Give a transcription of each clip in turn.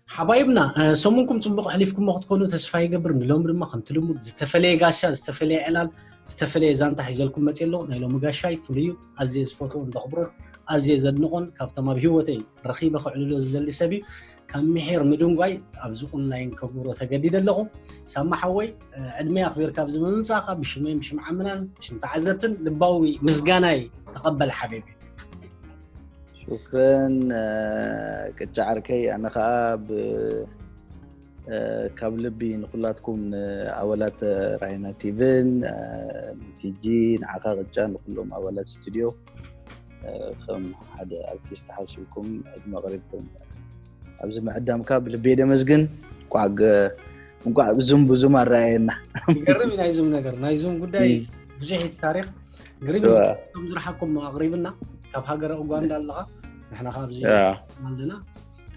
ሓባይብና፣ ሰሙንኩም ጽቡቕ ኣሕሊፍኩሞ ክትኮኑ ተስፋ ይገብር። ንሎሚ ድማ ከምቲ ልሙድ ዝተፈለየ ጋሻ፣ ዝተፈለየ ዕላል፣ ዝተፈለየ ዛንታ ሒዘልኩም መጽእ ኣለኹ። ናይ ሎሚ ጋሻይ ፍሉይ እዩ። ኣዝየ ዝፈትዎን ዘኽብሮን ኣዝየ ዘድንቖን ካብቶም ኣብ ህይወተይ ረኺበ ክዕልሎ ዝደሊ ሰብ እዩ። ካብ ምሒር ምድንጓይ ኣብዚ ኦንላይን ከግብሮ ተገዲደ ኣለኹ። ሳማ ሓወይ፣ ዕድመይ ኣኽቢርካ ኣብዚ ብምምጻእካ ብሽመይን ብሽም ዓምናን ብሽም ተዓዘብትን ልባዊ ምስጋናይ ተቐበል ሓቢቢ። ሹክረን ቅጫ ዓርከይ። ኣነ ከዓ ካብ ልቢ ንኩላትኩም ንኣባላት ራይና ቲቪን ቲጂ ንዓኻ ቅጫ ንኩሎም ኣባላት ስቱድዮ ከም ሓደ ኣርቲስት ሓሲብኩም ዕድመ ቀሪብኩም ኣብዚ ምዕዳምካ ብልቢ የደመስግን። እንቋዕ ብዙም ብዙም ኣረኣየና። ይገርም እዩ ናይ ዙም ነገር፣ ናይ ዙም ጉዳይ ብዙሕ እዩ ታሪክ። ግርም እዩ። እዞም ዝረሓኩም ኣቕሪብና ካብ ሃገረ ኡጋንዳ ኣለኻ፣ ንሕና ካብ እዚ ኣለና።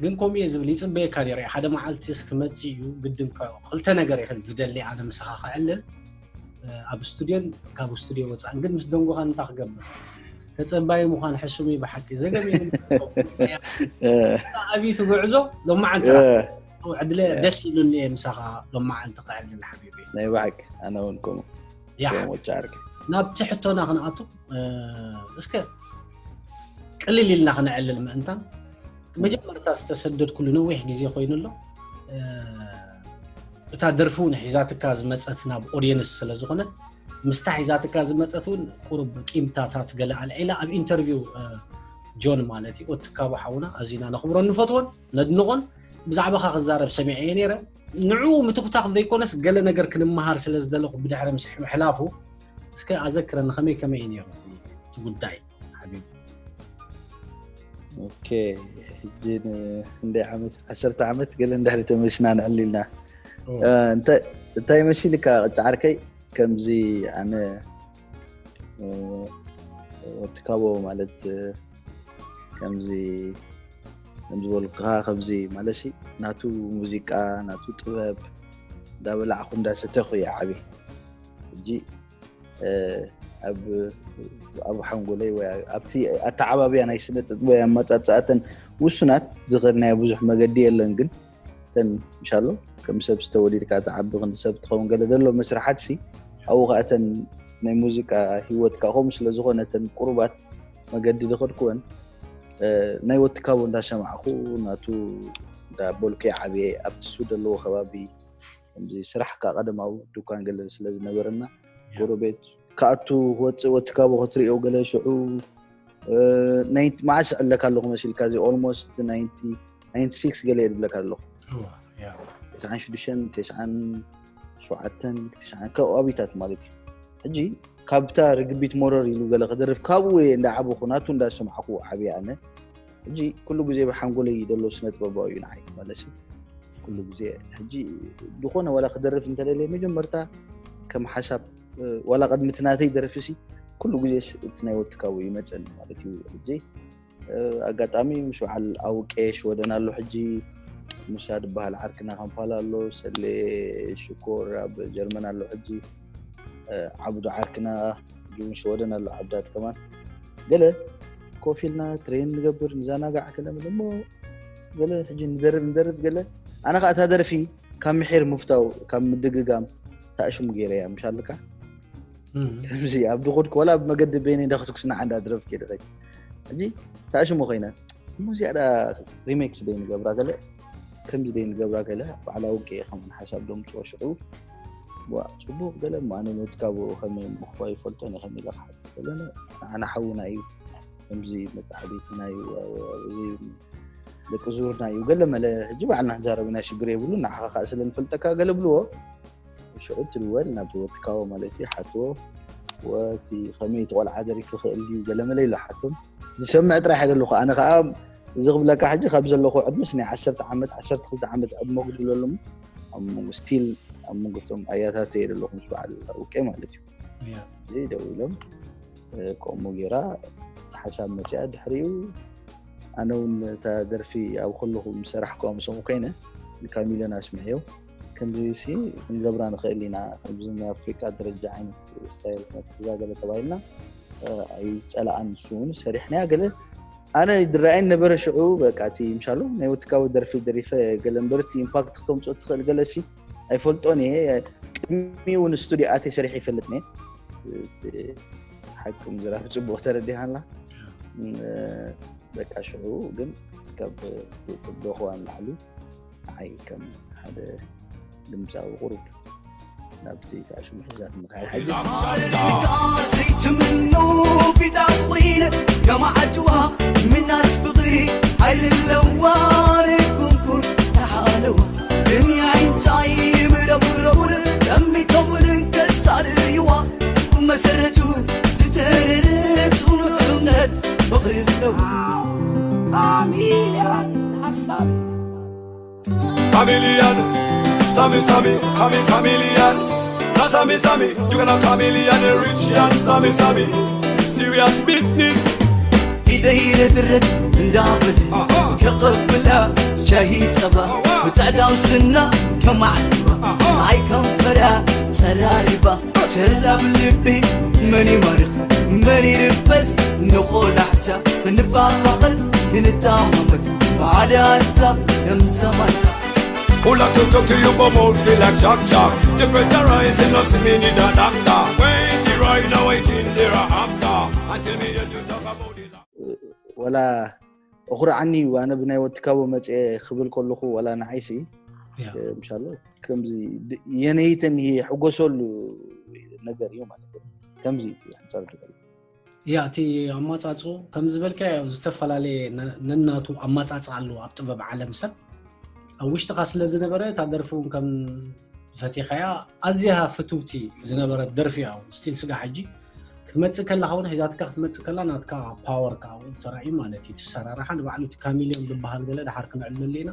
ግን ከምኡ እየ ዝብል ይፅበየካ ነይረ። ሓደ መዓልቲ ክመፅእ እዩ ግድን። ክልተ ነገር እየ ዝደሊ ኣነ ምሳኻ ክዕልል። ኣብ ስቱድዮን ካብ ስቱድዮ ወፃእን ግን ምስ ደንጎኻን እንታይ ክገብር? ተፀባይ ምዃን ሕሱም እዩ ብሓቂ። ዘገርም እዩ። ኣብይ ትጉዕዞ ሎማዓንቲ ዕድለ ደስ ኢሉኒ እየ ምሳኻ ሎማዓንቲ ክዕልል ሓቢቢ። ናይ ብሓቂ ኣነ እውን ከምኡ። ያ። ከምኡ ወጫ ዓርከይ። ናብቲ ሕቶና ክንኣቱ እስከ ቅልል ኢልና ክነዕልል ምእንታን መጀመርታ ዝተሰደድኩሉ ነዊሕ ግዜ ኮይኑ ኣሎ። እታ ደርፊ እውን ሒዛትካ ዝመፀት ናብ ኦድየንስ ስለ ዝኾነት ምስታ ሒዛትካ ዝመፀት እውን ቁሩብ ቂምታታት ገለ ኣልዒላ ኣብ ኢንተርቪው ጆን ማለት እዩ ኦትካቦ ሓውና ኣዚና ነኽብሮን ንፈትዎን ነድንቖን ብዛዕባኻ ክዛረብ ሰሚዐ እየ ነይረ። ንዕኡ ምትኩታኽ ዘይኮነስ ገለ ነገር ክንመሃር ስለ ዝደለኹ ብድሕሪ ምስ ምሕላፉ እስከ ኣዘክረኒ ከመይ ከመይ እዩ ነይሩ እቲ ጉዳይ ሓቢቢ? ኦኬ ሕጂ ንክንደይ ዓመት ዓሰርተ ዓመት ገለ እንድሕሪ ተመልስና ንዕል ኢልና እንታይ መሲልካ ቅጫ ዓርከይ ከምዚ ኣነ ወትካቦ ማለት ከምዚ ከምዝበልኩኻ ከምዚ ማለት ናቱ ሙዚቃ ናቱ ጥበብ እንዳበላዕኹ እንዳሰተኹ እየ ዓብየ ሕጂ ኣብ ኣብ ሓንጎለይ ወይ ኣብቲ ኣተዓባብያ ናይ ስነ ጥጥበ ኣመጻጽኣተን ውሱናት ዝኸድናዮ ብዙሕ መገዲ የለን ግን እተን ምሻሎ ከም ሰብ ዝተወሊድካ ትዓቢ ክንዲ ሰብ ትኸውን ገለ ዘሎ መስርሓት ሲ ኣብኡ ከዓ እተን ናይ ሙዚቃ ህይወትካ ከምኡ ስለ ዝኾነ እተን ቁሩባት መገዲ ዝኸድኩወን ናይ ወትካቦ እንዳሰማዕኹ ናቱ እንዳበልኩ ዓብየ ኣብቲ ሱ ዘለዎ ከባቢ ከምዚ ስራሕ ከዓ ቀደማዊ ድኳን ገለ ስለ ዝነበረና ጎረቤት ክኣቱ ክወፅእ ወትካቦ ክትሪኦ ገለ ሽዑ መዓስ ዕለካ ኣለኹ መሲልካ እዚ almost ninety six ገለ እየ ዝብለካ ኣለኹ ተስዓን ሽዱሽተን ተስዓን ሸውዓተን ተስዓን ከባቢታት ማለት እዩ ሕጂ ካብታ ርግቢት ሞረር ኢሉ ገለ ክደርፍ ካብኡ እየ እንዳዓበኹ ናቱ እንዳሰማዕኩ ዓብየ ኣነ ሕጂ ኩሉ ግዜ ብሓንጎለይ ዘሎ ስነ ጥበባዊ እዩ ንዓይ ማለት እዩ ኩሉ ግዜ ሕጂ ዝኾነ ዋላ ክደርፍ እንተደልየ መጀመርታ ከም ሓሳብ ዋላ ቅድሚ እቲ ናተይ ደርፊ ሲ ኩሉ ግዜ እቲ ናይ ወትካዊ ይመፀኒ ማለት እዩ ሕጂ ኣጋጣሚ ምስ በዓል ኣውቄ ሽወደን ኣሎ ሕጂ ሙሳ ዝበሃል ዓርክና ካምፓላ ኣሎ ሰሌ ሽኮር ኣብ ጀርመን ኣሎ ሕጂ ዓብዱ ዓርክና ጅውን ሽወደን ኣሎ ዓብዳት ከማን ገለ ኮፍ ኢልና ትሬን ንገብር ንዘናጋዕ ከለምል እሞ ገለ ሕጂ ንደርብ ንደርብ ገለ ኣነ ከዓ እታ ደርፊ ካብ ምሒር ምፍታው ካብ ምድግጋም ታእሽሙ ገይረ እያ ምሻልካ ከምዚ ኣብ ድኹድክ ወላ ብመገዲ በይነ እንዳክትኩስ ንዓ እንዳድረፍ ከይደ ሕጂ ታእሽሙ ኮይነ እሞ እዚኣ ዳ ሪሜክስ ደይ ንገብራ ገለ ከምዚ ደይ ንገብራ ገለ ባዕላ ውቅ ከም ሓሳብ ደምፅኦ ሽዑ ዋ ፅቡቅ ገለ እሞ ኣነ ነቲ ካብኡ ከመይ ምኽፋ ይፈልጦ እየ ከመይ ኢለ ክሓትት ከለና ንዓና ሓውና እዩ ከምዚ መጣሕቢትና እዩ እዚ ደቂ ዙርና እዩ ገለ መለ ሕጂ ባዕልና ክንዛረብ ኢና ሽግር የብሉ ንዓኻ ከዓ ስለ ንፈልጠካ ገለ ብልዎ ሽዑ ትድወል ናብቲ ወትካዎ ማለት እዩ ሓትዎ ወቲ ከመይ እቲ ቆልዓ ደሪፍ ይኽእል ድዩ ገለ መለ ኢሉ ሓቶም ዝሰምዕ ጥራሕ ይደለኹ ኣነ ከዓ እዚ ክብለካ ሕጂ ካብ ዘለኹ ዕድመስ ናይ ዓሰርተ ዓመት ዓሰርተ ክልተ ዓመት ዕድመ ክድለሎም ኣብ መንጎ ስቲል ኣብ መንጎቶም ኣያታት እየ ዘለኹ ምስ በዓል ውቄ ማለት እዩ እዚ ደው ኢሎም ከምኡ ገይራ ሓሳብ መፅኣ ድሕሪኡ ኣነ እውን እታ ደርፊ ኣብ ከለኹ ምሰራሕኩ ምስኦም ኮይነ ንካሚሎን ኣስምዐዮ ከምዚ ሲ ክንገብራ ንኽእል ኢና ኣብዚ ናይ ኣፍሪቃ ደረጃ ዓይነት ስታይል ክትሕዛ ገለ ተባሂልና ኣይፀላኣን ንሱ እውን ሰሪሕናያ ገለ ኣነ ድረኣየን ነበረ ሽዑ በቃ እቲ ምሻሎ ናይ ወትካዊ ደርፊ ደሪፈ ገለ እምበር እቲ ኢምፓክት ክተምፅኦ ትኽእል ገለ ሲ ኣይፈልጦን እየ ቅድሚ እውን ስቱዲዮ ኣትየ ሰሪሐ ይፈልጥ ነየ ሓቂ ምዝራብ ፅቡቅ ተረዲኻላ በቃ ሽዑ ግን ካብ ፅቡቅዋ ንላዕሊ ንዓይ ከም ሓደ ድምፃዊ ቁሩብ ናብቲ ተኣሽሙ ሕዛት ምካድ ሓይሊ ዘይትምኖ ፊጣ ኮይነ ከማዓጅዋ ምናት ፍቕሪ ሓይሊ ኣለዋ ንኩንኩር ተሓለዋ ግን ያይንታይ ምረብረቡን ጠሚቶምን ከሳልይዋ መሰረቱ ዝተረረ ጽኑዕ እምነት ፍቕሪ ኣለዋ ካሚልያን ሓሳብ Chameleon, Sammy Sammy, Kami Chameleon. Now Sammy Sammy, you gonna chameleon a rich and Sammy Sammy. Serious business. ኢደይ ረድረድ እንዳብል ከቐብላ ሻሂ ጸባ ብጻዕዳው ስና ከማዕባ ኣይ ከንፈራ ጸራሪባ ቸላብ ልቢ መን ይማርኽ መን ይርበዝ ንቆላሕታ ክንባኻኸል ክንታማመት ብሓደ ሀሳብ ከም ዘማታ Who like to talk to you but mouth feel like chop chop Temperature rising up see me need a doctor Wait right now waiting there after Until me and you talk about it ወላ እኹርዓኒ እዩ ኣነ ብናይ ወትካቦ መፅአ ክብል ከለኹ ወላ ንዓይሲ ምሻሎ ከምዚ የነይተን ይሕጎሰሉ ነገር እዩ ማለት ከምዚ ሕፀር ትበል ያ እቲ ኣማፃፅኡ ከም ዝበልካዮ ዝተፈላለየ ነናቱ ኣማፃፅኣ ኣለዎ ኣብ ጥበብ ዓለም ሰብ ኣብ ውሽጥኻ ስለ ዝነበረ እታ ደርፊ እውን ከም ዝፈቲኻያ ኣዝያ ፍትውቲ ዝነበረት ደርፊ እያ እውን ስቲል ስጋ ሕጂ ክትመፅእ ከለኻ እውን ሒዛትካ ክትመፅእ ከላ ናትካ ፓወር ከዓ እውን ተራእዩ ማለት እዩ እቲ ሰራርሓ ንባዕሉ እቲ ካሚልዮን ዝበሃል ገለ ድሓር ክነዕልለሉ ኢና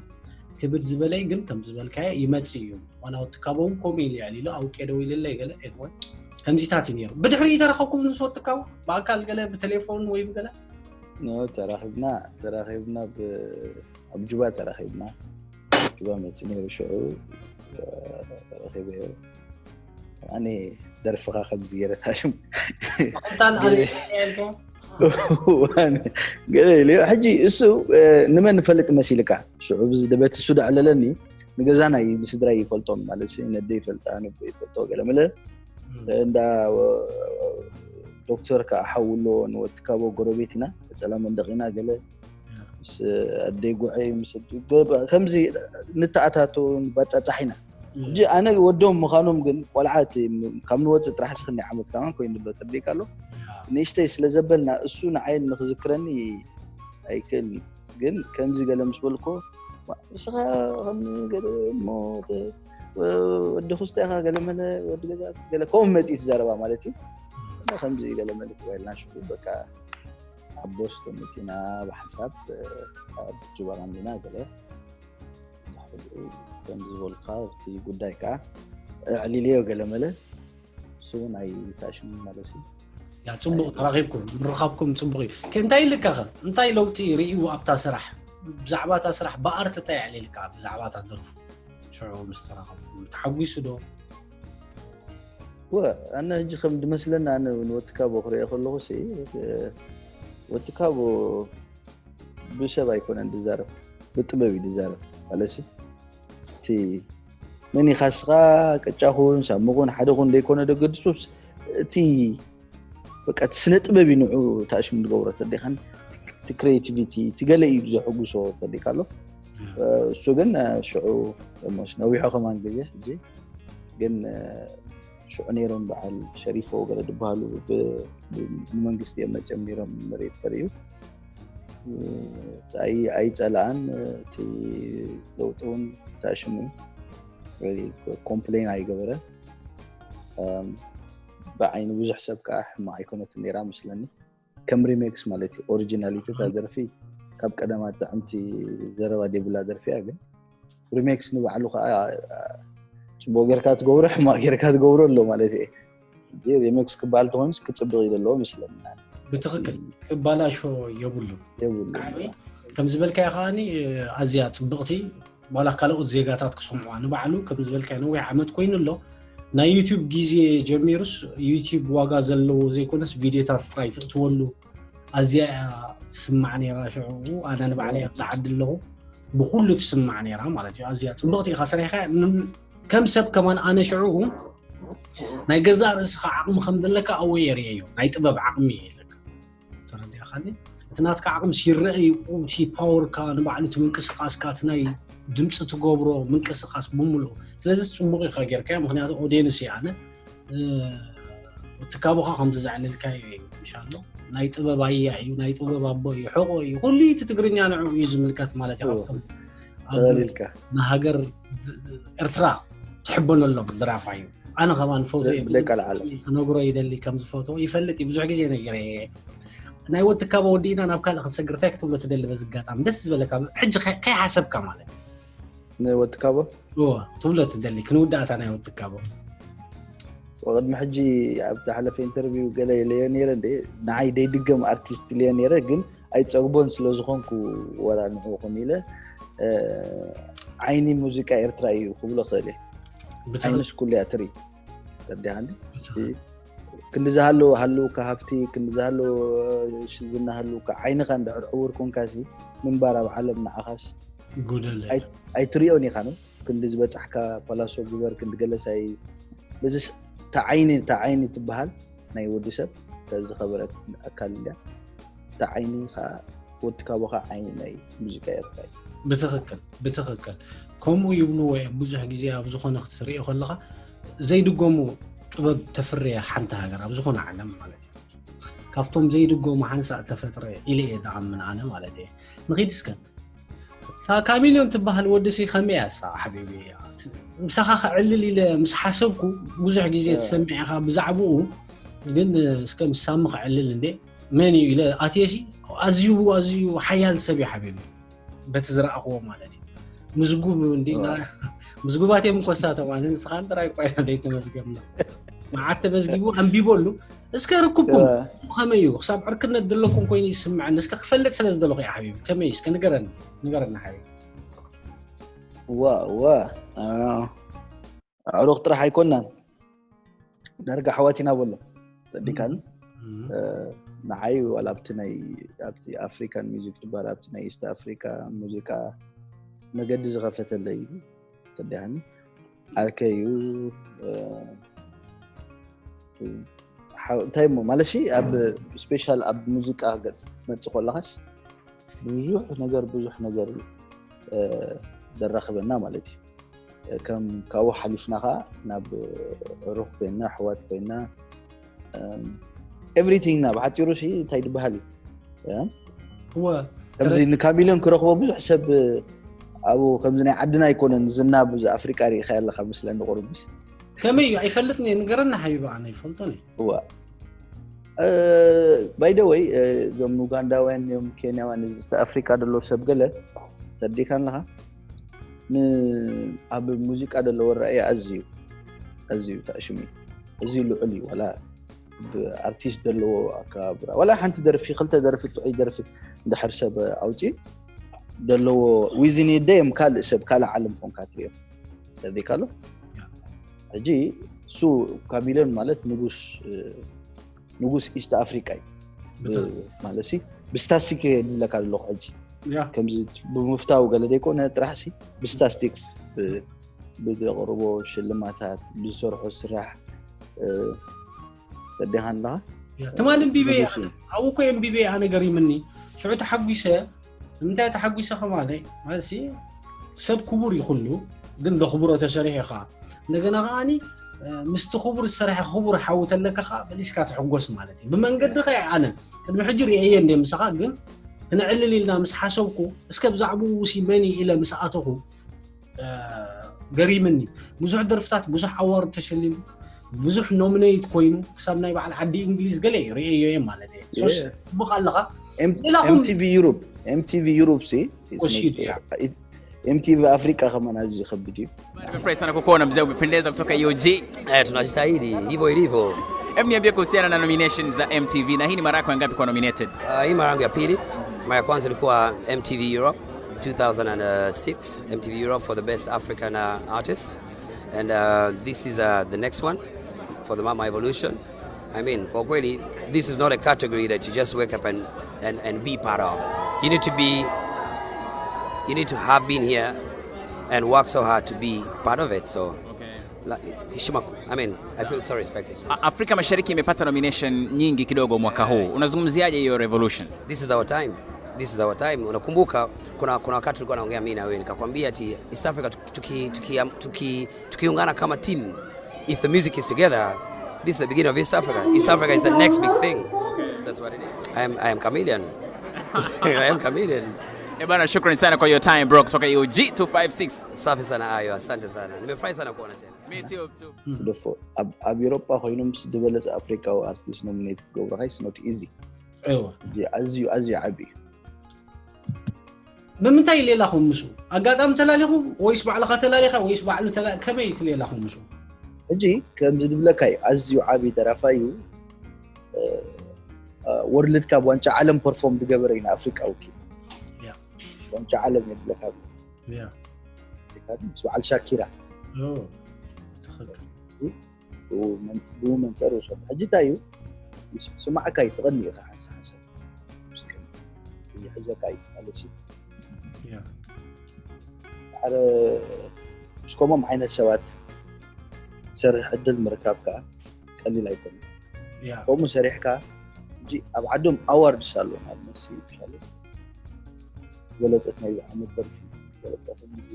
ክብድ ዝበለይ ግን ከም ዝበልካዮ ይመፅእ እዩ ዋላ ወትካቦ እውን ከምኡ ኢሉ ያሊሉ ኣውቄ ደው ኢልለይ ገለ ኤድወን ከምዚታት እዩ ነይሩ ብድሕሪኡ ተረኸብኩም ምስ ወትካቦ ብኣካል ገለ ብቴሌፎን ወይ ብገለ ኖ ተራኺብና ተራኺብና ኣብ ጁባ ተራኺብና ጁባ መፂ ነይሩ ሽዑ ረኺበዮ ኣነ ደርፍኻ ከምዚ ገይረ ታሽም ገለ ኢለ ሕጂ እሱ ንመን ንፈልጥ መሲልካ ሽዑ በቲ እሱ ደዕለለኒ ንገዛና እዩ ንስድራ ይፈልጦም ማለት ነደ ይፈልጣ ንቦ ይፈልጦ ገለ መለ እንዳ ዶክተር ከዓ ሓውሎ ንወትካቦ ጎረቤት ኢና ፀላ መንደቂና ገለ ምስ ኣደይ ጉዐይ ምስ ከምዚ ንተኣታቶ ንባፃፃሕ ኢና ሕጂ ኣነ ወዶም ምዃኖም ግን ቆልዓ ካብ ንወፅእ ጥራሕ ስክኒ ዓመት ከማን ኮይኑ ኣሎ ተርዲካ ኣሎ ንእሽተይ ስለ ዘበልና እሱ ንዓይ ንክዝክረኒ ኣይክእልኒ ግን ከምዚ ገለ ምስ በልኮ ንስኻ ከም ገለ እሞ ወዲ ኩስታ ኢኻ ገለ መለ ወዲ ገዛ ገለ ከምኡ መፂኡ ትዛረባ ማለት እዩ ከምዚ ገለ መለ ተባሂልና ሽዑ በቃ ሓቦስ ተመፂና ብሓንሳብ ኣብ ጅባራ እንዲና ገለ ከምዚ ዝበልካ እቲ ጉዳይ ከዓ ኣዕሊልዮ ገለ መለ እሱ እውን ኣይታሽሙ ማለት እዩ ያ ፅቡቅ ተራኺብኩም ምርኻብኩም ፅቡቅ እዩ እንታይ ኢልካ ኸ እንታይ ለውጢ ርእዩ ኣብታ ስራሕ ብዛዕባ እታ ስራሕ ብኣርት እንታይ ኣዕሊልካ ብዛዕባ እታ ደርፉ ሽዑ ምስ ተራኸብኩም ተሓጒሱ ዶ ኣነ ሕጂ ከም ድመስለና ኣነ ንወትካቦ ክሪኦ ከለኹ ወትካቦ ብሰብ ኣይኮነን ዝዛረብ ብጥበብ እዩ ዝዛረብ። ማለትሲ እቲ መኒኻስኻ ቅጫኹን ሳሙኹን ሓደኹን ዘይኮነ ደገድሱስ እቲ በቃ እቲ ስነ ጥበብ እዩ ንዑ ታሽሙ ዝገብሮ ተደኻን እቲ ክሬቲቪቲ እቲ ገለ እዩ ዘሕጉሶ ተደካ ኣሎ። እሱ ግን ሽዑ ሞስ ነዊሖ ከማን ግዜ ሕጂ ግን ሽዑ ነይሮም በዓል ሸሪፎ ገለ ዝበሃሉ ብመንግስቲ እዮም መፅኦም ነይሮም መሬት ተርእዩ ኣይፀላኣን እቲ ለውጢ እውን ታሽሙ ኮምፕሌን ኣይገበረ ብዓይኒ ብዙሕ ሰብ ከዓ ሕማቅ ኣይኮነትን ነይራ መስለኒ ከም ሪሜክስ ማለት እዩ ኦሪጂናሊቲ እታ ደርፊ ካብ ቀደማ ጥዕምቲ ዘረባ ደብላ ደርፊ እያ ግን ሪሜክስ ንባዕሉ ከዓ ፅቡቅ ጌርካ ትገብሮ ሕማቅ ጌርካ ትገብሮ ኣሎ ማለት እየ ሪሜክስ ክበሃል ተኮይኑስ ክፅብቅ እዩ ዘለዎ መስለኒ ብትክክል ክባላሾ የብሉ የብሉ ከም ዝበልካዮ ከዓኒ ኣዝያ ፅብቅቲ ዋላ ካልኦት ዜጋታት ክሰምዑዋ ንባዕሉ ከም ዝበልካዮ ነዊሕ ዓመት ኮይኑ ኣሎ ናይ ዩቲብ ግዜ ጀሚሩስ ዩቲብ ዋጋ ዘለዎ ዘይኮነስ ቪድዮታት ጥራይ ትእትወሉ ኣዝያ እያ ትስማዕ ነይራ ሽዑ ኣነ ንባዕለይ ኣብዚ ዓዲ ኣለኹ ብኩሉ ትስማዕ ነይራ ማለት እዩ ኣዝያ ፅብቅቲ ኢካ ሰሪሕካ ከም ሰብ ከማን ኣነ ሽዑ ናይ ገዛእ ርእስኻ ዓቕሚ ከም ዘለካ ኣወ የርእየዮ ናይ ጥበብ ዓቕሚ እዩ ዘለካ ተረዲእካኒ እቲ ናትካ ዓቕምስ ይረአ እዩ እቲ ፓወርካ ንባዕሉ እቲ ምንቅስቃስካ እቲ ናይ ድምፂ ትገብሮ ምንቅስቃስ ብምልኡ ስለዚ ፅቡቅ ኢካ ጌርካዮ ምክንያቱ ኦዲየንስ እየ ኣነ ትካቦኻ ከምዚ ዘዕለልካዮ እዩ ምሻሎ ናይ ጥበብ ኣያ እዩ ናይ ጥበብ ኣቦ እዩ ሕቆ እዩ ኩሉ እቲ ትግርኛ ንዕኡ እዩ ዝምልከት ማለት እዩ ካብቶም ንሃገር ኤርትራ ትሕበነሎም ድራፋ እዩ ኣነ ከማን ፎቶ ክነግሮ ይደሊ ከም ዝፈትዎ ይፈልጥ እዩ ብዙሕ ግዜ ነጊረ ናይ ወትካባ ወዲእና ናብ ካልእ ክንሰግር እንታይ ክትብሎ ትደሊ በዚ ኣጋጣሚ ደስ ዝበለካ ሕጂ ከይሓሰብካ ማለት ንወትካቦ ትብሎ ትደሊ ክንውዳእታ ናይ ወትካቦ ወቅድሚ ሕጂ ኣብ ዝሓለፈ ኢንተርቪው ገለ ኢለዮ ነይረ እንደ ንዓይ ደይድገም ኣርቲስት ኢለዮ ነይረ ግን ኣይፀግቦን ስለ ዝኾንኩ ወላ ንዕኡ ኮን ኢለ ዓይኒ ሙዚቃ ኤርትራ እዩ ክብሎ ክእል እየ ዓይንስ ኩሉ እያ ትርኢ ተዲሃኒ ክንዲ ዝሃለዎ ሃልውካ ሃብቲ ክንዲ ዝሃለዎ ዝና ሃልውካ ዓይንኻ እንድሕር ዕውር ኮንካሲ ምንባር ኣብ ዓለም ንዓኻስ ጉደለ ኣይትሪኦን ኢኻ ነው ክንዲ ዝበፃሕካ ፓላሶ ግበር ክንዲ ገለሳይ በዚ ተዓይኒ ተዓይኒ ትበሃል ናይ ወዲ ሰብ ተዝኸበረት ኣካል እያ ተዓይኒ ከዓ ወዲ ካቦኻ ዓይኒ ናይ ሙዚቃ ኤርትራ እዩ ብትኽክል ብትኽክል ከምኡ ይብልዎ እዮም ብዙሕ ግዜ ኣብ ዝኾነ ክትሪኦ ከለኻ ዘይድገሙ ጥበብ ተፍርየ ሓንቲ ሃገር ኣብ ዝኾነ ዓለም ማለት እዩ ካብቶም ዘይድገሙ ሓንሳእ ተፈጥረ ኢለ እየ ዝኣምን ኣነ ማለት እየ ንኺድ እስከ እታ ካሚልዮን ትበሃል ወዲ ሲ ከመይ እያ እሳ ሓቢቢ ምሳኻ ክዕልል ኢለ ምስ ሓሰብኩ ብዙሕ ግዜ ትሰምዕ ኢኻ ብዛዕባኡ ግን እስከ ምሳሚ ክዕልል እንዴ መን እዩ ኢለ ኣትየ ሲ ኣዝዩ ኣዝዩ ሓያል ሰብ እዩ ሓቢቢ በቲ ዝረኣኽዎ ማለት እዩ ምዝጉብ እንዲ ምዝጉባት እዮም እንኮሳቶም ኣነ ንስኻን ጥራይ እኳ ኢና ዘይተመዝገብና መዓት ተመዝጊቡ ኣንቢበሉ እስከ ርክብኩም ከመይ እዩ ክሳብ ዕርክነት ዘለኩም ኮይኑ ይስምዐኒ እስከ ክፈልጥ ስለ ዝደለኹ እዩ ሓቢቢ ከመይ እስከ ንገረኒ ንገረኒ ሓቢቢ ዋ ዋ ኣዕሩኽ ጥራሕ ኣይኮናን ዳርጋ ኣሕዋት ኢና በሎ ጸዲካን ንዓይ ዋላ ኣብቲ ናይ ኣብቲ ኣፍሪካን ሚዚክ ትበሃል ኣብቲ ናይ ኢስት ኣፍሪካ ሙዚቃ መገዲ ዝኸፈተለይ እዩ ተዲሃኒ ዓርከይ እዩ እንታይ እሞ ማለት ኣብ ስፔሻል ኣብ ሙዚቃ ገፅ ትመፅእ ከለካስ ብዙሕ ነገር ብዙሕ ነገር ዘራኽበና ማለት እዩ ከም ካብኡ ሓሊፍና ከዓ ናብ ሩኽ ኮይና ኣሕዋት ኮይና ኤቭሪቲንግ ና ብሓፂሩ ሲ እንታይ ዝበሃል እዩ ከምዚ ንካሚሎን ክረኽቦ ብዙሕ ሰብ ኣብኡ ከምዚ ናይ ዓድና ኣይኮነን ዝና ብዙ ኣፍሪቃ ርኢኻ ኣለካ ምስለኒ ቁርብስ ከመይ እዩ ኣይፈልጥን እየ ንገረና ሓቢባ ኣነ ይፈልጦን እዩ እዋ ባይደወይ እዞም ኡጋንዳውያን እዮም ኬንያውያን እዚ ኣፍሪቃ ዘሎ ሰብ ገለ ተዲካ ኣለካ ኣብ ሙዚቃ ዘለዎ ራእይ ኣዝዩ ኣዝዩ ተኣሽሙ ኣዝዩ ልዑል እዩ ዋላ ብኣርቲስት ዘለዎ ኣከባብራ ዋላ ሓንቲ ደርፊ ክልተ ደርፊ ጥዑይ ደርፊ እንድሕር ሰብ ኣውፅኡ ዘለዎ ዊዝን ደዮም ካልእ ሰብ ካልእ ዓለም ኮንካ ትሪኦ ተዲካ ኣሎ ሕጂ እሱ ካሚሎን ማለት ንጉስ ንጉስ ኢስት ኣፍሪቃ እዩ ማለት ብስታስቲክ የድለካ ኣለኹ ሕጂ ያ ከምዚ ብምፍታው ገለ ዘይኮነ ጥራሕሲ ብስታስቲክስ ብዘቕርቦ ሽልማታት ብዝሰርሖ ስራሕ ፈዲኻ ኣለኻ ትማል እንቢበ ኣብኡ እኮ እንቢበ ኣነ ገሪምኒ ሽዑ ተሓጒሰ ንምንታይ ተሓጒሰ ከማለይ ማለት ሰብ ክቡር ይኹሉ ግን ዘኽብሮ ተሰሪሑ ከዓ እንደገና ከዓኒ ምስቲ ክቡር ዝሰረሐ ክቡር ሓዊ ተለካ ከዓ መሊስካ ትሕጎስ ማለት እዩ ብመንገዲ ከ ኣነ ቅድሚ ሕጂ ርእየ እንደ ምሳኻ ግን ክንዕልል ኢልና ምስ ሓሰብኩ እስከ ብዛዕባኡ ውሲ መን ኢለ ምስ ኣተኹ ገሪምኒ ብዙሕ ደርፍታት ብዙሕ ኣዋርድ ተሸሊሙ ብዙሕ ኖሚኔት ኮይኑ ክሳብ ናይ በዓል ዓዲ እንግሊዝ ገለ እዩ ርእየዮ እየ ማለት እየ ሶስ ጽቡቅ ኣለኻ ሌላኹም MTV Europe MTV Europe ሲ ወሲዱ እያ MTV ኣፍሪቃ ከማን ኣዝዩ ከብድ እዩ Furahi sana kukuona mzee, umependeza kutoka U G. Eh, tunajitahidi hivyo ilivyo. Em, niambie kuhusiana na nomination za M T V na hii ni mara yako ya ngapi kuwa nominated? Ah, hii mara yangu ya pili. Mara ya kwanza ilikuwa M T V Europe two thousand six, M T V Europe for the best African uh, artist. And uh, this is uh, the next one for the Mama Evolution. I mean, kwa kweli, this is not a category that you just wake up and, and, and be part of. You need to be, you need to have been here and work so hard to be part of it. So, Okay. la- heshima ku- I mean, I feel so respected. A- Afrika Mashariki imepata nomination nyingi kidogo mwaka huu. Unazungumziaje hiyo revolution? This is our time. This is our time. Unakumbuka kuna kuna wakati tulikuwa naongea mimi na wewe nikakwambia ati East Africa tuki- tuki- tuki- tuki- tukiungana kama team if the music is together this is the beginning of East Africa. East Africa is the next big thing. That's what it is. I am I am chameleon. I am chameleon. Eh bana, shukrani sana kwa your time bro, kutoka U G two five six. Safi sana Ayo, asante sana. Nimefurahi sana kuona tena. Me too, too. ደፎ ኣብ ኣብ ኤሮጳ ኮይኖም ምስ ዝበለጸ ኣፍሪካዊ ኣርቲስት ኖሚኔት ክገብሩኻ is not easy እወ እዚ ኣዝዩ ኣዝዩ ዓቢ እዩ ንምንታይ ሌላኹም ምስኡ ኣጋጣሚ ተላሊኹም ወይስ ባዕልኻ ተላሊኻ ወይስ ባዕሉ ተላ- ከመይ ትሌላኹም ምስኡ ሕጂ ከምዚ ዝብለካ እዩ ኣዝዩ ዓቢ ደራፋይ እዩ ወርልድ ካፕ ዋንጫ ዓለም ፐርፎርም ዝገበረ እዩ ንኣፍሪቃ ወኪሉ ያ ዋንጫ ዓለም የድለካ ያ ምስ በዓል ሻኪራ ኦ፣ ትኽክል ብመንፀር ወሰዱ ሕጂ እንታይ እዩ ስማዕካ እዩ ትቐኒ ኢኻ ሓንሳ ሓንሳ ይሕዘካ እዩ ማለት እዩ ያ ኣረ ምስ ከምኦም ዓይነት ሰባት ትሰርሕ ዕድል ምርካብ ከዓ ቀሊል ኣይኮነ ያ ከምኡ ሰሪሕካ ሕጂ ኣብ ዓዶም ኣዋርድስ ኣሎ ማለት መሲ ይሻሉ ዝበለፀት ናይ ዓመት ደርፊ ዝበለፀ ከምዚ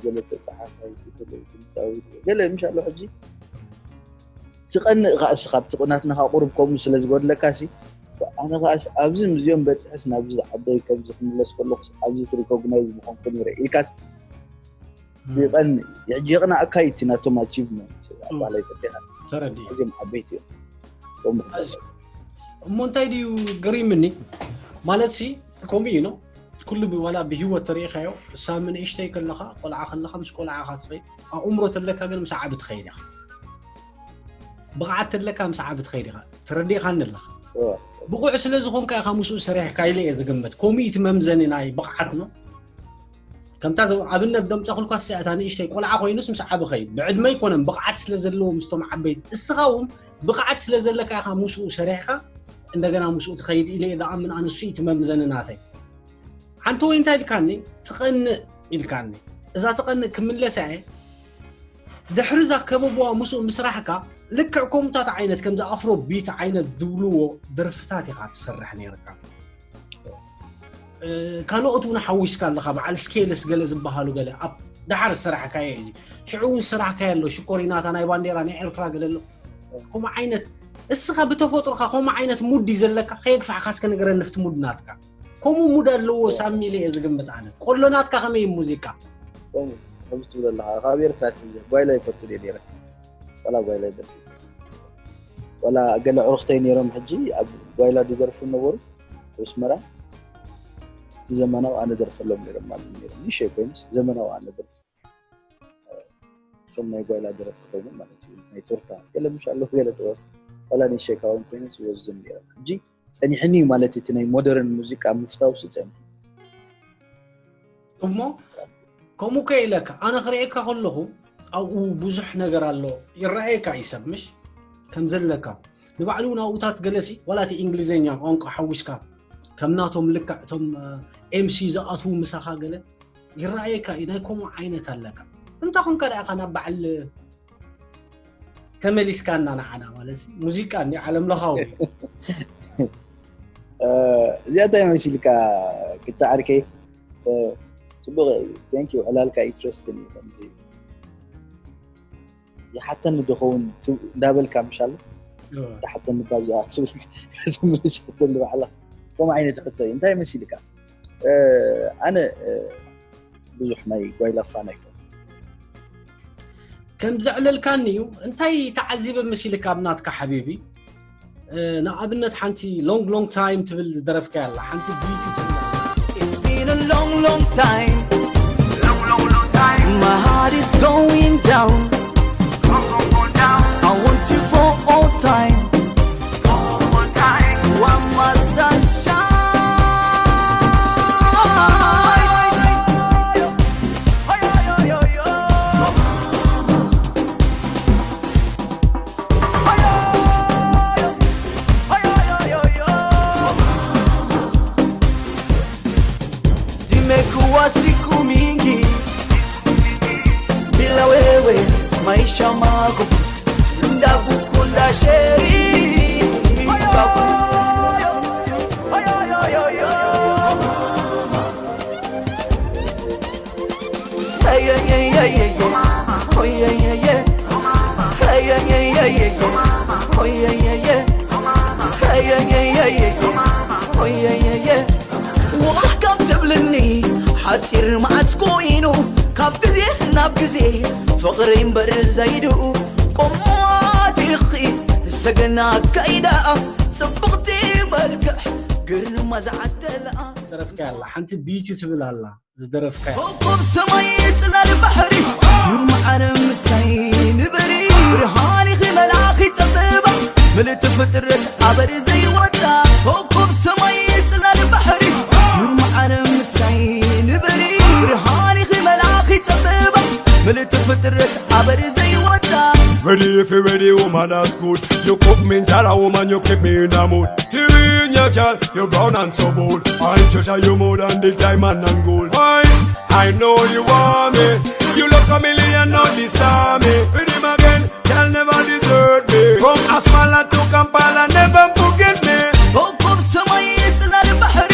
ዝበለፀ ፀሓፋይ ዝበለፀ ድምፃዊ ገለ ምሽ ኣሎ ሕጂ ትቐንእ ከዓ እስኻ ኣብቲ ናትና ከዓ ቁሩብ ከምኡ ስለ ዝጎድለካ ሲ ኣነ ከዓ ኣብዚ ምስዚኦም በፅሕስ ናብዚ ዝዓበይ ከምዚ ክምለስ ከለኩስ ኣብዚ ሪኮግናይዝ ምኾንኩ ነረ ኢልካስ ይቐንእ ሕጂ የቕናእካ እዩ እቲ ናቶም ኣቺቭመንት ኣባላይ ፈቲኻ ተረዲእ እዚኦም ዓበይቲ እዮም ከምኡ እሞ እንታይ ድዩ ገሪምኒ ማለት ሲ ከምኡ እዩ ነው ኩሉ ዋላ ብሂወት ተሪኢኻዮ ሳሚ ንእሽተይ ከለኻ ቆልዓ ከለኻ ምስ ቆልዓኻ ትኸይድ ኣእምሮ ተለካ ግን ምስ ዓቢ ትኸይድ ኢኻ ብቕዓት ተለካ ምስ ዓቢ ትኸይድ ኢኻ ተረዲእኻኒ ኣለኻ ብቑዕ ስለ ዝኾንካ ኢኻ ምስኡ ሰሪሕካ ኢለ እየ ዝግምት ከምኡ እዩ እቲ መምዘኒ ናይ ብቕዓት ነው ከምታ ዘው ኣብነት ደምፀኹልካ ስያእታ ንእሽተይ ቆልዓ ኮይኑስ ምስ ዓቢ ኸይድ ብዕድመ ይኮነን ብቕዓት ስለ ዘለዎ ምስቶም ዓበይቲ እስኻ እውን ብቕዓት ስለ ዘለካ ኢኻ ምስኡ ሰሪሕካ እንደገና ምስኡ ትኸይድ ኢለ እየ ዝኣምን ኣነ እሱ እዩ እቲ መምዘኒ ናተይ ሓንቲ ወይ እንታይ ኢልካኒ ትቐንእ ኢልካኒ እዛ ትቐንእ ክምለሳ እየ ድሕሪ እዛ ከበብዋ ምስኡ ምስራሕካ ልክዕ ከምታት ዓይነት ከምዚ ኣፍሮ ቢት ዓይነት ዝብልዎ ደርፍታት ኢኻ ትሰርሕ ነይርካ ካልኦት እውን ሓዊስካ ኣለካ በዓል ስኬልስ ገለ ዝበሃሉ ገለ ኣብ ደሓር ዝሰራሕካዮ እዚ ሽዑ እውን ዝሰራሕካዮ ኣሎ ሽኮሪናታ ናይ ባንዴራ ናይ ኤርትራ ገለ ኣሎ ከምኡ ዓይነት እስኻ ብተፈጥሮካ ከምኡ ዓይነት ሙድ እዩ ዘለካ ከየግፋዕካ እስከ ንገረኒ ፍቲ ሙድ ናትካ ከምኡ ሙድ ኣለዎ ሳሚ ኢለ እየ ዝግምት ኣነ ቆሎ ናትካ ከመይ እዩ ሙዚቃ ከምዚ ትብል ኣለካ ካብ ኤርትራ ትምዘ ጓይላ ይፈቱ ድየ ነረ ዋላ ጓይላ ይደርፍ ዋላ ገለ ዕሩክተይ ነይሮም ሕጂ ኣብ ጓይላ ዝደርፉ ነበሩ ኣስመራ እቲ ዘመናዊ ኣነ ደርፈሎም ነይሮም ማለት ነይሮም ንእሽተይ ኮይኑስ ዘመናዊ ኣነ ደርፍ እሶም ናይ ጓይላ ደረፍቲ ኮይኖም ማለት እዩ ናይ ቶርታ ገለ ምሽ ኣለዉ ገለ ጥበብ ዋላ ንእሽተይ ካብኦም ኮይኑስ ይወዝም ነይሮም ሕጂ ጸኒሕኒ እዩ ማለት እቲ ናይ ሞደርን ሙዚቃ ምፍታውስ ይጸንሕ እሞ ከምኡ ከ ኢለካ ኣነ ክርእየካ ከለኹ ኣብኡ ብዙሕ ነገር ኣሎ ይረኣየካ እዩ ሰብ ምሽ ከም ዘለካ ንባዕሉ እውን ኣብኡታት ገለሲ ዋላ እቲ እንግሊዝኛ ቋንቋ ሓዊስካ ከም ናቶም ልክዕ እቶም MC ዝኣትዉ ምሳኻ ገለ ይረኣየካ እዩ። ናይ ከምኡ ዓይነት ኣለካ። እንተ ኾንካ ደኣ ኢኻ ናብ በዓል ተመሊስካና ንዓና ማለት እዩ። ሙዚቃ እንዲ ዓለም ለኻዊ እዩ። እዚኣ እንታይ መሲልካ ክቻ ዓርከይ? ጽቡቕ እዩ። Thank you። ዕላልካ ኢንትረስትን እዩ ከምዚ ይሓተኒ ዶ ኸውን እንዳበልካ ምሻሎ? ይሓተኒ ባዚኣ ትብል ትምልስ ሕቶ ንባዕላ ከም ዓይነት ሕቶ እዩ። እንታይ መሲልካ? ኣነ ብዙሕ ናይ ጓይላፋን ኣይኮን። ከም ዘዕለልካኒ እዩ። እንታይ ተዓዚበ መሲልካ ኣብ ናትካ ሓቢቢ? ንኣብነት ሓንቲ long long time ትብል ዝደረፍካ ኣላ ሓንቲ beauty ትብል ኣላ። It's been a long, long time. Long, long, long time. My heart is going down. Long, long, long time. I want you for all time. All time. You are my sunshine. Zimekuwa siku mingi bila wewe, maisha magumu, ndagukunda sheri. ዋሕ ካብ ትብልኒ ሓፂር መዓስ ኮይኑ ካብ ግዜ ናብ ግዜ ፍቕሪ እምበር ዘይድኡ ቆማት ኢኺ ሰገና ከይዳ ጽብቕቲ መልክዕ ግርማ ዝዓደላ ደረፍካ ኣላ ሓንቲ beauty ትብል ኣላ ዝደረፍካ ኮኮብ ሰማይ ጽላል ባሕሪ ኑር መዓረ ምሳይ ንበሪ ብርሃን ኢኺ መልኣኺ ጸበባ ምልእቲ ፍጥረት ኣበሪ ዘይወጣ ኮኮብ ሰማይ ጽላል ባሕሪ ኑር መዓረ ምሳይ ንበሪ ብርሃን ኢኺ መልኣኺ ጸበባ ምልእቲ ፍጥረት ኣበሪ ዘይወጣ Ready if you ready, woman, that's good. You cook me, jala woman, you keep me in the mood. Tiring your girl, you brown and so bold. I treasure you more than the diamond and gold. Why? I know you want me. You look a million, not disarm me. Read him again, girl never desert me. From Asmara to Kampala, never forget me. ኮኮብ ሰማይ ጽላል ባሕሪ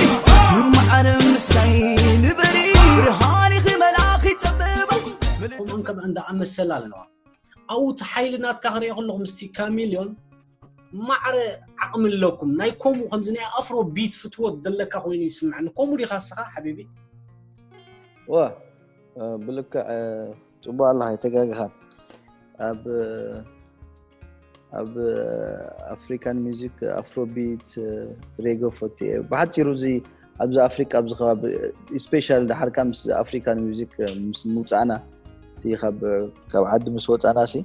ኑር መዓረ ምሳይ ንበሪ ብርሃን ኢኺ መልኣኺ ጸበባ ከምኡን ከም እንዳ ኣመሰል ኣለዋ ኣብኡ እቲ ሓይሊ ናትካ ክሪኦ ከለኹ ምስቲ ካሚልዮን ማዕረ ዓቕሚ ኣለኩም ናይ ከምኡ ከምዚ ናይ ኣፍሮ ቢት ፍትወት ዘለካ ኮይኑ ይስምዐኒ ከምኡ ዲኻ ስኻ ሓቢቢ ዋ ብልክዕ ጽቡቅ ኣለኻ ኣይተጋግኻን ኣብ ኣብ ኣፍሪካን ሚዚክ ኣፍሮቢት ሬጎ ፈትየ ብሓፂሩ እዚ ኣብዚ ኣፍሪካ ኣብዚ ከባቢ ስፔሻል ዳሓርካ ምስ ኣፍሪካን ሚዚክ ምስ ምውፃእና እቲ ካብ ካብ ዓዲ ምስ ወፃና ሲ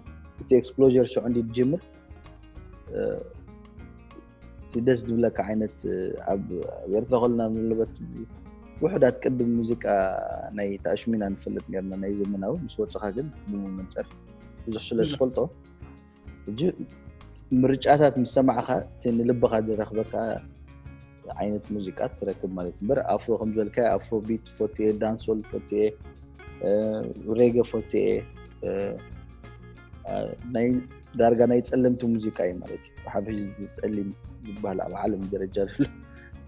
እቲ ኤክስፕሎር ሽዑ እንዲ ትጅምር እቲ ደስ ዝብለካ ዓይነት ኣብ ኤርትራ ከለና ንለበት ውሕዳት ቅድም ሙዚቃ ናይ ተኣሽሚና ንፈልጥ ነርና ናይ ዘመናዊ ምስ ወፅኻ ግን ብመንፅር ብዙሕ ስለ ዝፈልጦ ሕጂ ምርጫታት ምስ ሰማዕኻ እቲ ንልብኻ ዝረኽበካ ዓይነት ሙዚቃ ትረክብ ማለት እምበር ኣፍሮ ከም ዝበልካ ኣፍሮ ቢት ፈትየ ዳንሶል ፈትየ ሬገ ፈትየ ናይ ዳርጋ ናይ ጸለምቲ ሙዚቃ እዩ ማለት እዩ ብሓፈሽ ጸሊም ዝበሃል ኣብ ዓለም ደረጃ ዘሎ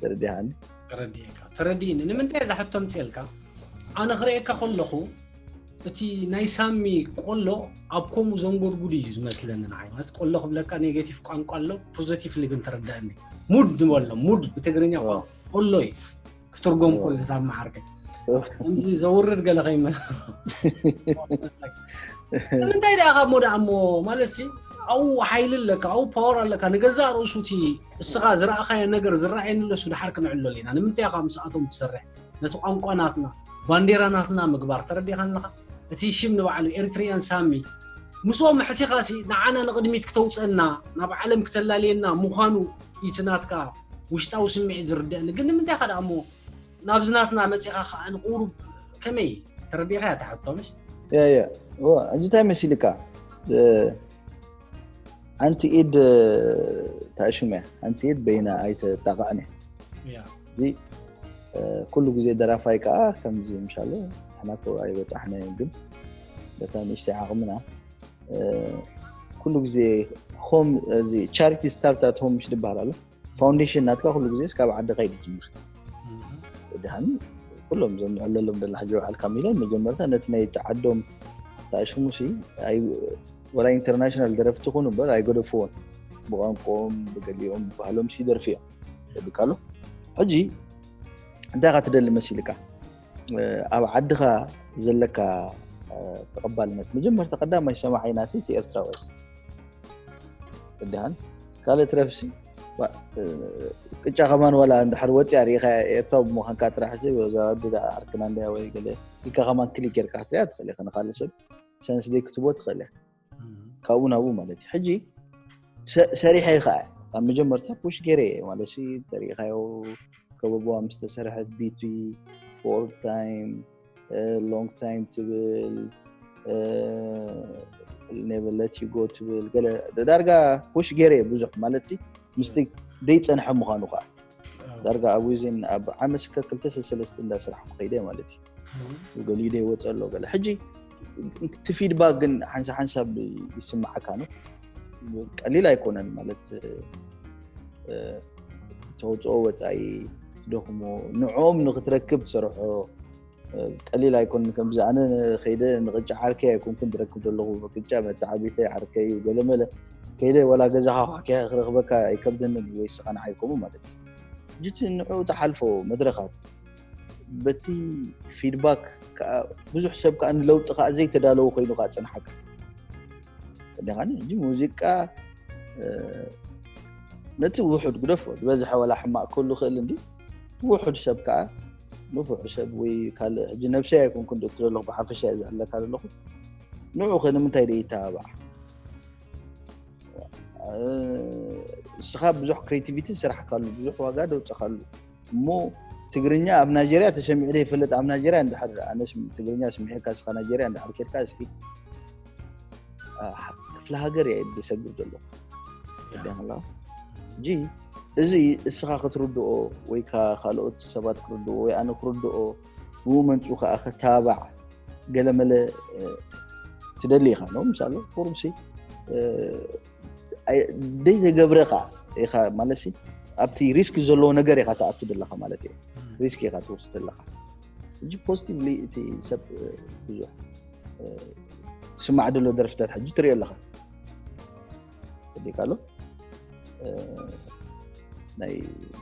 ተረዲሃኒ ተረዲእካ ተረዲእኒ ንምንታይ እዛ ሕቶ ምፅልካ ኣነ ክርእየካ ከለኹ እቲ ናይ ሳሚ ቆሎ ኣብ ከምኡ ዘንጎድጉድ እዩ ዝመስለኒ ንዓይ ማለት ቆሎ ክብለካ ኔጌቲቭ ቋንቋ ኣሎ ፖዘቲቭሊ ግን ተረዳእኒ ሙድ ንበሎ ሙድ ብትግርኛ ቆሎ እዩ ክትርጎም ከሎ ሳሚ ዓርከይ ከምዚ ዘውርድ ገለ ከይመ ንምንታይ ደኣ ካብ ሞዳ እሞ ማለት ሲ ኣው ሓይሊ ኣለካ ኣው ፓወር ኣለካ ንገዛእ ርእሱ እቲ እስኻ ዝረኣኻዮ ነገር ዝረኣየኒ ኣለሱ ድሓር ክንዕለሉ ኢና ንምንታይ ኢኻ ምስኣቶም ትሰርሕ ነቲ ቋንቋ ናትና ባንዴራ ናትና ምግባር ተረዲኻ ኣለኻ እቲ ሽም ንባዕሉ ኤሪትሪያን ሳሚ ምስኦም ምሕቲኻ ሲ ንዓና ንቕድሚት ክተውፀና ናብ ዓለም ክተላልየና ምዃኑ እቲ ናትካ ውሽጣዊ ስምዒት ዝርደአኒ ግን ንምንታይ ኢኻ ደኣ እሞ ናብዚ ናትና መፂኻ ከዓ ንቁሩብ ከመይ ተረዲኻ እያ ትሓቶ ምሽ ያ ያ ዋ ሕጂ እንታይ መሲልካ ሓንቲ ኢድ ተኣሽም እያ ሓንቲ ኢድ በይና ኣይተጣቕዕን እያ እዚ ኩሉ ግዜ ደራፋይ ከዓ ከምዚ ምሻለ ንሕና እኮ ኣይበፃሕናዮን፣ ግን በታ ንእሽተይ ዓቕምና ኩሉ ግዜ ሆም እዚ ቻሪቲ ስታርት ኣት ሆም ምሽ ዝበሃል ኣሎ። ፋውንዴሽን ናትካ ኩሉ ግዜ እስካብ ዓዲ ከይድ ጅምር ድሃን ኩሎም እዞም ንዕለሎም ዘለና ሕጂ በዓል ካሚለን መጀመርታ ነቲ ናይ ተዓዶም ተኣሽሙሲ ወላ ኢንተርናሽናል ደረፍቲ ኩኑ እምበር ኣይገደፍዎን። ብቋንቋኦም ብገሊኦም ባህሎም ሲደርፊ እዮም። ይብቃሉ። ሕጂ እንታይ ኢኻ ትደሊ መሲልካ? ኣብ ዓድኻ ዘለካ ተቐባልነት መጀመርታ ቀዳማይ ሰማዓይ ናተይ እቲ ኤርትራዊ ድሃን ካልእ ትረፍሲ ቅጫ ከማን ዋላ እንድሕር ወፂያ ርኢኻ ኤርትራዊ ብምዃንካ ጥራሕ እዚ ወዛ ወዲ ደኣ ዓርክና እንድያ ወይ ገለ ኢልካ ከማን ክሊክ ጌርካ ክትሪኣ ትኽእል ኢኻ። ንኻልእ ሰብ ሰንስ ደይ ክትቦ ትኽእል ኢኻ። ካብኡ ናብኡ ማለት እዩ። ሕጂ ሰሪሐ ከዓ ካብ መጀመርታ ፑሽ ገይረ እየ ማለት ተሪኢኻዮ ከበቦዋ ምስ ተሰርሐት ቢቲ ፎር ታይም ሎንግ ታይም ትብል ኔቨር ለት ዩ ጎ ትብል ገለ ዳርጋ ፑሽ ገይረ ብዙሕ ማለት ምስቲ ደይፀንሐ ምዃኑ ከዓ ዳርጋ ኣብ ዊዝን ኣብ ዓመት ስከ ክልተ ሰለስተ እንዳስራሕ ከይደ ማለት እዩ። ገሊኡ ደይወፀ ኣሎ ገለ ሕጂ እቲ ፊድባክ ግን ሓንሳ ሓንሳብ ይስማዓካ ነው። ቀሊል ኣይኮነን ማለት ተውፅኦ ወፃኢ ትደኽሞ ንዕኦም ንክትረክብ ትሰርሖ ቀሊል ኣይኮነን። ከምዚ ኣነ ከይደ ንቅጫ ዓርከይ ኣይኮንኩን ዝረክብ ዘለኹ ቅጫ መተዓቢተይ ዓርከይ ገለመለ ከይደ ወላ ገዛኻ ኳኪያ ክረኽበካ ኣይከብደንን ወይ ስኻ ንዓይ ከምኡ ማለት እዩ። ሕጂ እቲ ንዕኡ ትሓልፎ መድረኻት በቲ ፊድባክ ከዓ ብዙሕ ሰብ ከዓ ንለውጢ ከዓ ዘይተዳለወ ኮይኑ ከዓ ፅንሓካ እንዲኻኒ ሕጂ ሙዚቃ ነቲ ውሑድ ግደፎ ዝበዝሐ ወላ ሕማቅ ክህሉ ክእል እንዲ ውሑድ ሰብ ከዓ ንፉዕ ሰብ ወይ ካልእ ሕጂ ነብሰይ ኣይኮንኩ እንዲ እትደለኹ ብሓፈሻ እየ ዝሕለካ ዘለኹ ንዑ ከ ንምንታይ ደ ይተባባዕ እስኻ ብዙሕ ክሬቲቪቲ ዝሰራሕካሉ ብዙሕ ዋጋ ደውፅኻሉ እሞ ትግርኛ ኣብ ናይጀርያ ተሰሚዑ ዘይፈልጥ ኣብ ናይጀርያ እንድሕር ኣነስ ትግርኛ ስሚዕካ እስኻ ናይጀርያ እንድሕር ኬድካ እስኪ ክፍለ ሃገር እየ ዝሰግር ዘሎ ሕጂ እዚ እስኻ ክትርድኦ ወይ ካልኦት ሰባት ክርድኦ ወይ ኣነ ክርድኦ ብኡ መንፁ ከዓ ክተባባዕ ገለመለ ትደሊ ኢኻ ነው ምሳሌ ፎርምሲ ደይ ተገብረኻ ኢኻ ማለት ኣብቲ ሪስክ ዘለዎ ነገር ኢኻ ተኣቱ ዘለኻ ማለት እዩ ሪስክ ኢኻ ትወስድ ዘለኻ ሕጂ ፖዚቲቭሊ እቲ ሰብ ብዙሕ ስማዕ ደሎ ደርፍታት ሕጂ ትሪኦ ኣለኻ ዲካ ኣሎ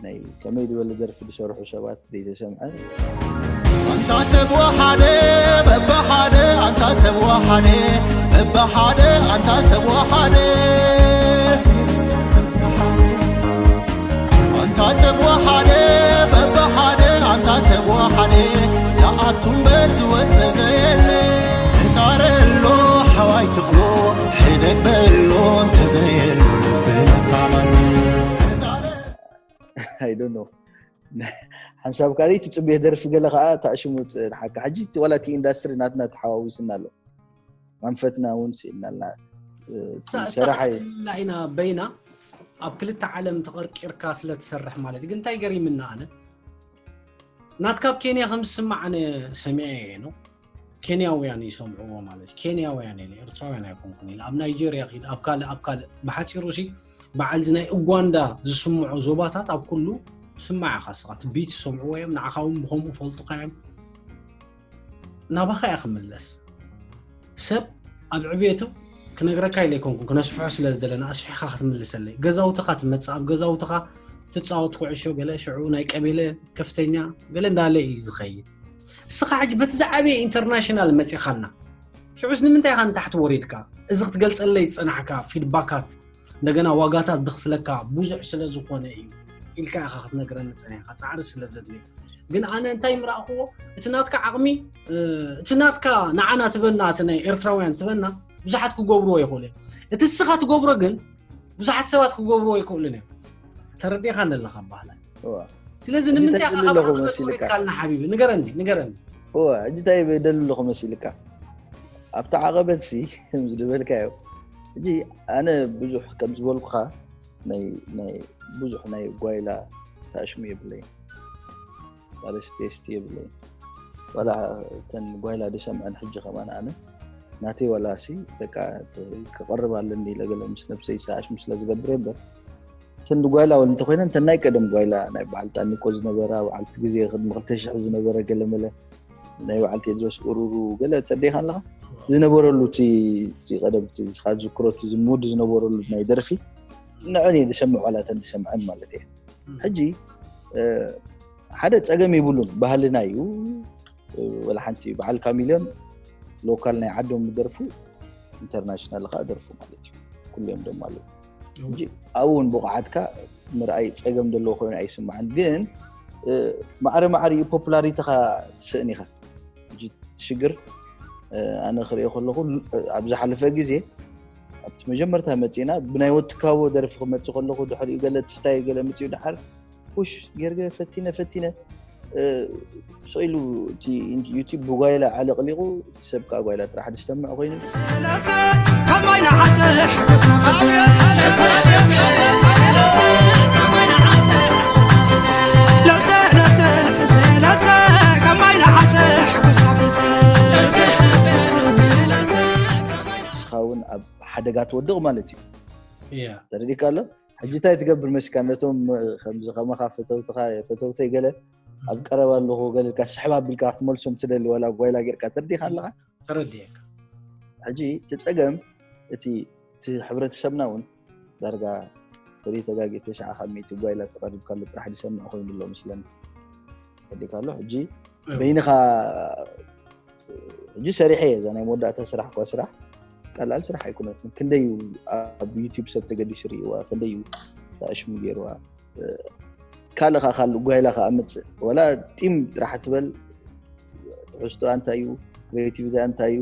ናይ ከመይ ዝበለ ደርፊ ዝሰርሑ ሰባት ዘይተሰምዐ ኣንታ ሰብ ወሓደ በብሓደ ኣንታ ሰብ ወሓደ በብሓደ ኣንታ ሰብ ወሓደ ኣንታ ሰብ ወሓደ በብሓደ ኣንታ ሰብ ወሓደ ዝኣቱ እምበር ዝወፀ ዘየለ እጣረ ኣሎ ሓዋይ ትኽሎ ሕደግ በሎ እንተዘየሎ ልቢ መታመን I don't know ሓንሳብ ካልእ ትፅብየ ደርፊ ገለ ከዓ ታእሽሙ ንሓካ ሕጂ ዋላ እቲ ኢንዳስትሪ ናትና ተሓዋዊስና ኣሎ ኣንፈትና እውን ስኢልና ኣለና ሰራሕ ኢና በይና ኣብ ክልተ ዓለም ተቐርቂርካ ስለ ትሰርሕ ማለት ግን እንታይ ገሪምና ኣነ ናትካብ ኬንያ ከም ዝስማዕ ኣነ ሰሚዐ እየ ነው ኬንያውያን ይሰምዕዎ ማለት ኬንያውያን ኢለ ኤርትራውያን ኣይኮንኩን ኢለ ኣብ ናይጀርያ ኪድ ኣብ ካልእ ኣብ ካልእ ብሓፂሩ ሲ በዓል እዚ ናይ ኡጓንዳ ዝስምዖ ዞባታት ኣብ ኩሉ ስማዕ ኢኻ ስኻ ትቢት ይሰምዕዎ እዮም ንዓኻ እውን ብኸምኡ ፈልጡኻ እዮም ናባኻ እያ ክምለስ ሰብ ኣብ ዕቤቱ ክነግረካ ኢለ ኣይኮንኩን ክነስፍሖ ስለ ዝደለና ኣስፊሕካ ክትምልሰለይ ገዛውትኻ ትመፅእ ኣብ ገዛውትኻ ትፃወት ኩዕሾ ገለ ሽዑ ናይ ቀቤለ ከፍተኛ ገለ እንዳለ እዩ ዝኸይድ እስኻ ሕጂ በቲ ዝዓበየ ኢንተርናሽናል መፂኻና ሽዑስ ንምንታይ ኢኻ ንታሕቲ ወሪድካ እዚ ክትገልፀለይ ዝፀናሕካ ፊድባካት እንደገና ዋጋታት ዝኽፍለካ ብዙሕ ስለ ዝኾነ እዩ ኢልካ ኢኻ ክትነግረኒ ፀኒሕካ ፃዕሪ ስለ ዘድልዩ ግን ኣነ እንታይ ምረእኽዎ እቲ ናትካ ዓቕሚ እቲ ናትካ ንዓና ትበና እቲ ናይ ኤርትራውያን ትበና ብዙሓት ክገብርዎ ይኽእሉ እዮም እቲ እስኻ ትገብሮ ግን ብዙሓት ሰባት ክገብርዎ ይክእሉን እዮም ተረዲእካ ኣለኻ ባህላ ስለዚ ንምንታይ ኢኻ ካብ ዓቕሚ ወሪድካልና ሓቢቢ ንገረኒ ንገረኒ ሕጂ እንታይ ደሊ ኣለኹ መሲልካ ኣብቲ ዓቐበት ሲ ከም ዝድበልካዮ ሕጂ ኣነ ብዙሕ ከም ዝበልኩኻ ናይ ብዙሕ ናይ ጓይላ ታሽሙ የብለይ ማለት ቴስት የብለይ። ዋላ እተን ጓይላ ዝሰምዐን ሕጂ ከማን ኣነ ናተይ ዋላ ሲ በቃ ክቐርብ ኣለኒ ኢለ ገለ ምስ ነብሰይ ይሰኣሽ ስለ ዝገብር እምበር፣ እተን ጓይላ ወል እንተኮይነን እተን ናይ ቀደም ጓይላ ናይ በዓል ጣኒቆ ዝነበራ በዓልቲ ግዜ ቅድሚ ክልተ ሽሕ ዝነበረ ገለመለ ናይ በዓል ቴድሮስ ኡሩሩ ገለ ተደይካ ኣለኻ ዝነበረሉ እቲ ቀደም ዝክሮ ዝሙድ ዝነበረሉ ናይ ደርፊ ንዕን እየ ዝሰምዕ ዋላ እተን ዝሰምዐን ማለት እየ። ሕጂ ሓደ ጸገም የብሉን፣ ባህልና እዩ። ወላ ሓንቲ በዓል ካሚልዮን ሎካል ናይ ዓዶም ደርፉ ኢንተርናሽናል ከዓ ደርፉ ማለት እዩ። ኩሎም ደሞ ኣለዉ እንጂ ኣብኡ እውን ብቕዓትካ ምርኣይ ጸገም ዘለዎ ኮይኑ ኣይስማዕን። ግን ማዕረ ማዕሪኡ ፖፑላሪቲኻ ትስእን ኢኻ። ሽግር ኣነ ክሪኦ ከለኹ ኣብ ዝሓለፈ ግዜ ኣብቲ መጀመርታ መፂና ብናይ ወትካዎ ደርፊ ክመፅእ ከለኹ ድሕሪኡ ገለ ትስታይ ገለ መፅኡ ድሓር ሽ ጌርገ ፈቲነ ፈቲነ ስኢሉ እቲ ዩቲብ ብጓይላ ዓለቅሊቁ ሰብ ከዓ ጓይላ ጥራሕ ዝሰምዕ ኮይኑ ንስኻ እውን ኣብ ሓደጋ ትወድቕ ማለት እዩ። ተረዲካ ኣሎ። ሕጂ እንታይ ትገብር መሲካ ነቶም ከምዚ ከማኻ ፈተውትኻ ፈተውተይ ገለ ኣብ ቀረባ ኣለኹ ገለ ኢልካ ስሕብ ኣቢልካ ክትመልሶም ትደሊ ዋላ ጓይላ ጌርካ ተረዲኻ ኣለኻ። ተረዲእካ። ሕጂ እቲ ጸገም እቲ እቲ ሕብረተሰብና እውን ዳርጋ ተዘይተጋጊ ተሽዓ ካብ ሚእቲ ጓይላ ተቐሪብካሉ ጥራሕ ዝሰምዕ ኮይኑ ኣሎ መስለኒ። ተረዲካ ኣሎ። ሕጂ በይንኻ ሕጂ ሰሪሐ እየ እዛ ናይ መወዳእታ ስራሕ እኳ ስራሕ ቀላል ስራሕ ኣይኮነትን። ክንደይ እዩ ኣብ ዩቲብ ሰብ ተገዲሱ ርእይዋ፣ ክንደይ እዩ ኣሽሙ ገይርዋ። ካልእ ከዓ ካልእ ጓይላ ከዓ ኣምፅእ ወላ ጢም ጥራሕ ትበል። ትሕዝቶ እንታይ እዩ፣ ክሬቲቪቲ እንታይ እዩ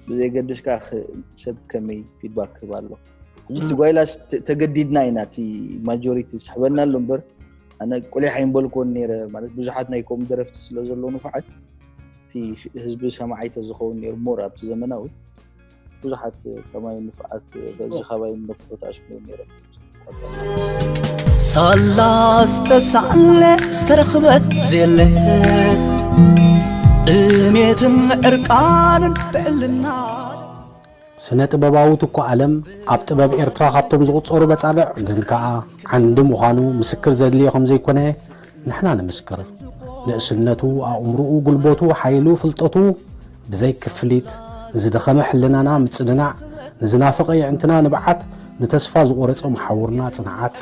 ብዘይገድስ ከዓ ሰብ ከመይ ፊድባክ ክህብ ኣሎ። ሕጂ እቲ ጓይላ ተገዲድና ኢና እቲ ማጆሪቲ ዝስሕበና ኣሎ እምበር ኣነ ቁሊሕ ኣይምበልኩዎን ነይረ ማለት ብዙሓት ናይ ከምኡ ደረፍቲ ስለ ዘለዉ ንፉዓት እቲ ህዝቢ ሰማዓይ ተዝኸውን ነይሩ ሞር ኣብቲ ዘመናዊ ብዙሓት ከማይ ንፉዓት በዚ ካባይ ነፍቶ ተኣሽሙ ነይሮም። ሳላ ዝተሳለ ዝተረኽበት ዘየለ ጥሜትን ዕርቃንን ብዕልና ስነ ጥበባዊ ትኩ ኣለም ኣብ ጥበብ ኤርትራ ካብቶም ዝቑጸሩ በጻብዕ ግን ከኣ ዓንዲ ምዃኑ ምስክር ዘድልዮ ከም ዘይኮነ ንሕና ንምስክር። ንእስነቱ፣ ኣእምሮኡ፣ ጉልበቱ፣ ሓይሉ፣ ፍልጠቱ ብዘይ ክፍሊት ንዝደኸመ ሕልናና ምጽንናዕ፣ ንዝናፈቐ የዕንትና ንብዓት፣ ንተስፋ ዝቖረጸ መሓውርና ጽንዓት፣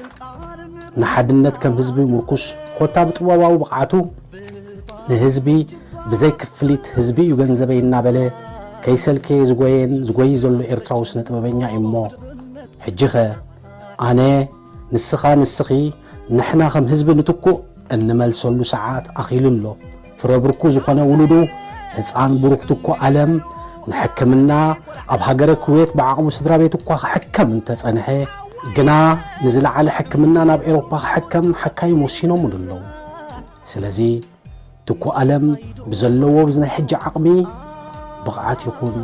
ንሓድነት ከም ህዝቢ ምርኩስ ኮታ ብጥበባዊ ብቕዓቱ ንህዝቢ ብዘይ ክፍሊት ህዝቢ እዩ ገንዘበይ እናበለ ከይሰልከየ ዝጎየን ዝጎይ ዘሎ ኤርትራዊ ስነ ጥበበኛ እዩ እሞ ሕጂኸ ኣነ ንስኻ ንስኺ ንሕና ከም ህዝቢ ንትኩእ እንመልሰሉ ሰዓት ኣኺሉ ኣሎ። ፍረ ብርኩ ዝኾነ ውሉዱ ህፃን ብሩኽ ትኩ ኣለም ንሕክምና ኣብ ሃገረ ኩዌት ብዓቕሙ ስድራ ቤት እኳ ክሕከም እንተፀንሐ ግና ንዝለዓለ ሕክምና ናብ ኤሮፓ ክሕከም ሓካይም ወሲኖምሉ ኣለዉ። ስለዚ ትኩ ኣለም ብዘለዎ ብዚ ናይ ሕጂ ዓቕሚ ብቕዓት ይኹን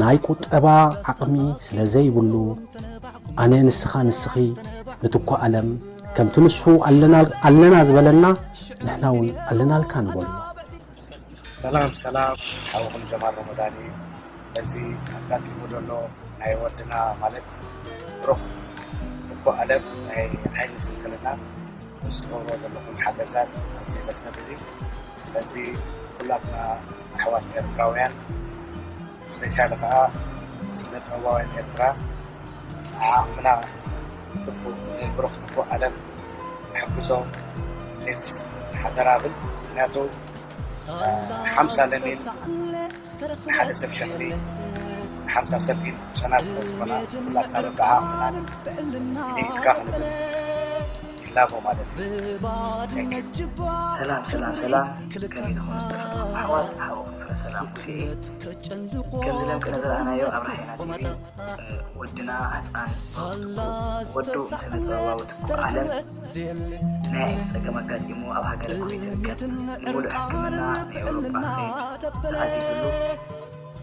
ናይ ቁጠባ ዓቕሚ ስለ ዘይብሉ ኣነ ንስኻ ንስኺ ንትኩ ኣለም ከምቲ ንሱ ኣለና ዝበለና ንሕና እውን ኣለናልካ ንበሎ። ሰላም ሰላም ሓውኹም ጀማል ረመዳን እዩ። በዚ ኣጋጢሙ ዘሎ ናይ ወድና ማለት ብሩኽ ትኩ ኣለም ናይ ዓይኒ ስንክልና ምስ ትገብሮ ዘለኹም ሓገዛት ኣዝዩ ደስ ዘብል እዩ። ስለዚ ኩላትና ኣሕዋት ኤርትራውያን ስፔሻሊ ከዓ ስነ ጥበባውያን ኤርትራ ዓቕምና ትኩ ብሩኽ ትኩ ኣለም ንሕግዞ ፕሊስ ሓደራ ብል ምክንያቱ ሓምሳ ለሚን ንሓደ ሰብ ሸኽሊ ንሓምሳ ሰብ ኢድ ጨና ስለ ዝኾና ኩላትና በብዓቕምና ኢድካ ክንብል ይላቦ ማለት እዩ። Thank you። ሰላም ሰላም ሰላም ከመይ ትኾኑ ኣሕዋት ሓወኹም ፍረ ሰላም ሙሴ እየ። ከምዚ ለምቅነ ዝረኣናዮ ኣብ ራሄና ቲቪ ወድና ህፃን ወዱ ስነ ጥበባዊ ትኩ ዓለም ናይ ጸገም ኣጋጢሙ ኣብ ሃገረ ኩዌት ይርከብ። ንሙሉእ ሕክምና ናይ ኤውሮጳ ክኸይድ ተኣዚዙሉ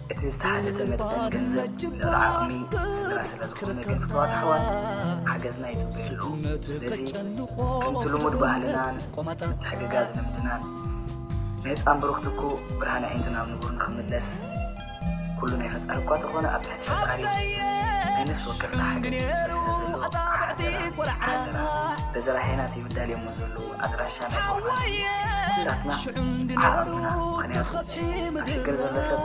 እቲ ዝተሓተተ መጠን ገንዘብ ልዕሊ ዓቕሚ ስድራ ስለ ዝኾነ ግን ፍቱዋት ኣሕዋት ሓገዝና ይጽበዩ ኣለዉ። ስለዚ ከምቲ ልሙድ ባህልናን ምትሕግጋዝ ልምድናን ንህፃን ብሩኽቲ እኮ ብርሃን ኣዒንቱ ናብ ንቡር ንኽምለስ ኩሉ ናይ ፈጣሪ እኳ ተኾነ ኣብ ትሕቲ ፈጣሪ ናይ ነፍሲ ወከፍና ሓገዝ ሓደራ፣ ሓደራ። በዘራሄናት ይብዳል እሞ ዘለዉ ኣድራሻ ናይ ኩላትና ዓቕምና። ምኽንያቱ ኣብ ሽግር ዘሎ ሰብ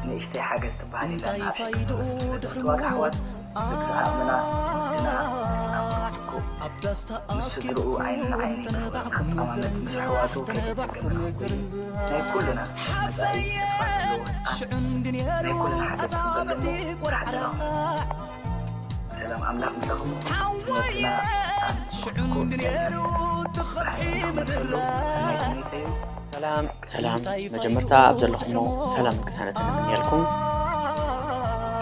ንእሽተይ ሓገዝ ትበሃል የላን። ኣብ ሽግር ዘሎ ሰብ ዋጋ ኣሕዋት ልክዕ ዓቕምና ግና ኣብ ብሩኽቲ እኮ ምስ ስድርኡ ዓይኒ ንዓይኒ ንኽበል ክጠማመት ምስ ኣሕዋቱ ከይተጸገምና ኮይኑ ናይ ኩልና መጻኢ ተስፋ ዘለዎ ህጻን ናይ ኩልና ሓገዝ ክበል እሞ ሓደራኹም። ሰላም ኣምላኽ ምሳኹም ይኹን። ነብስና ኣብ ብሩኽቲ እኮ እግዚኣብሔር ብርሃን ክመልሰሉ ሰናይ ትምኒተይ እዩ። ሰላም ሰላም፣ መጀመርታ ኣብ ዘለኹሞ ሰላም ቅሳነትን እምነየልኩም።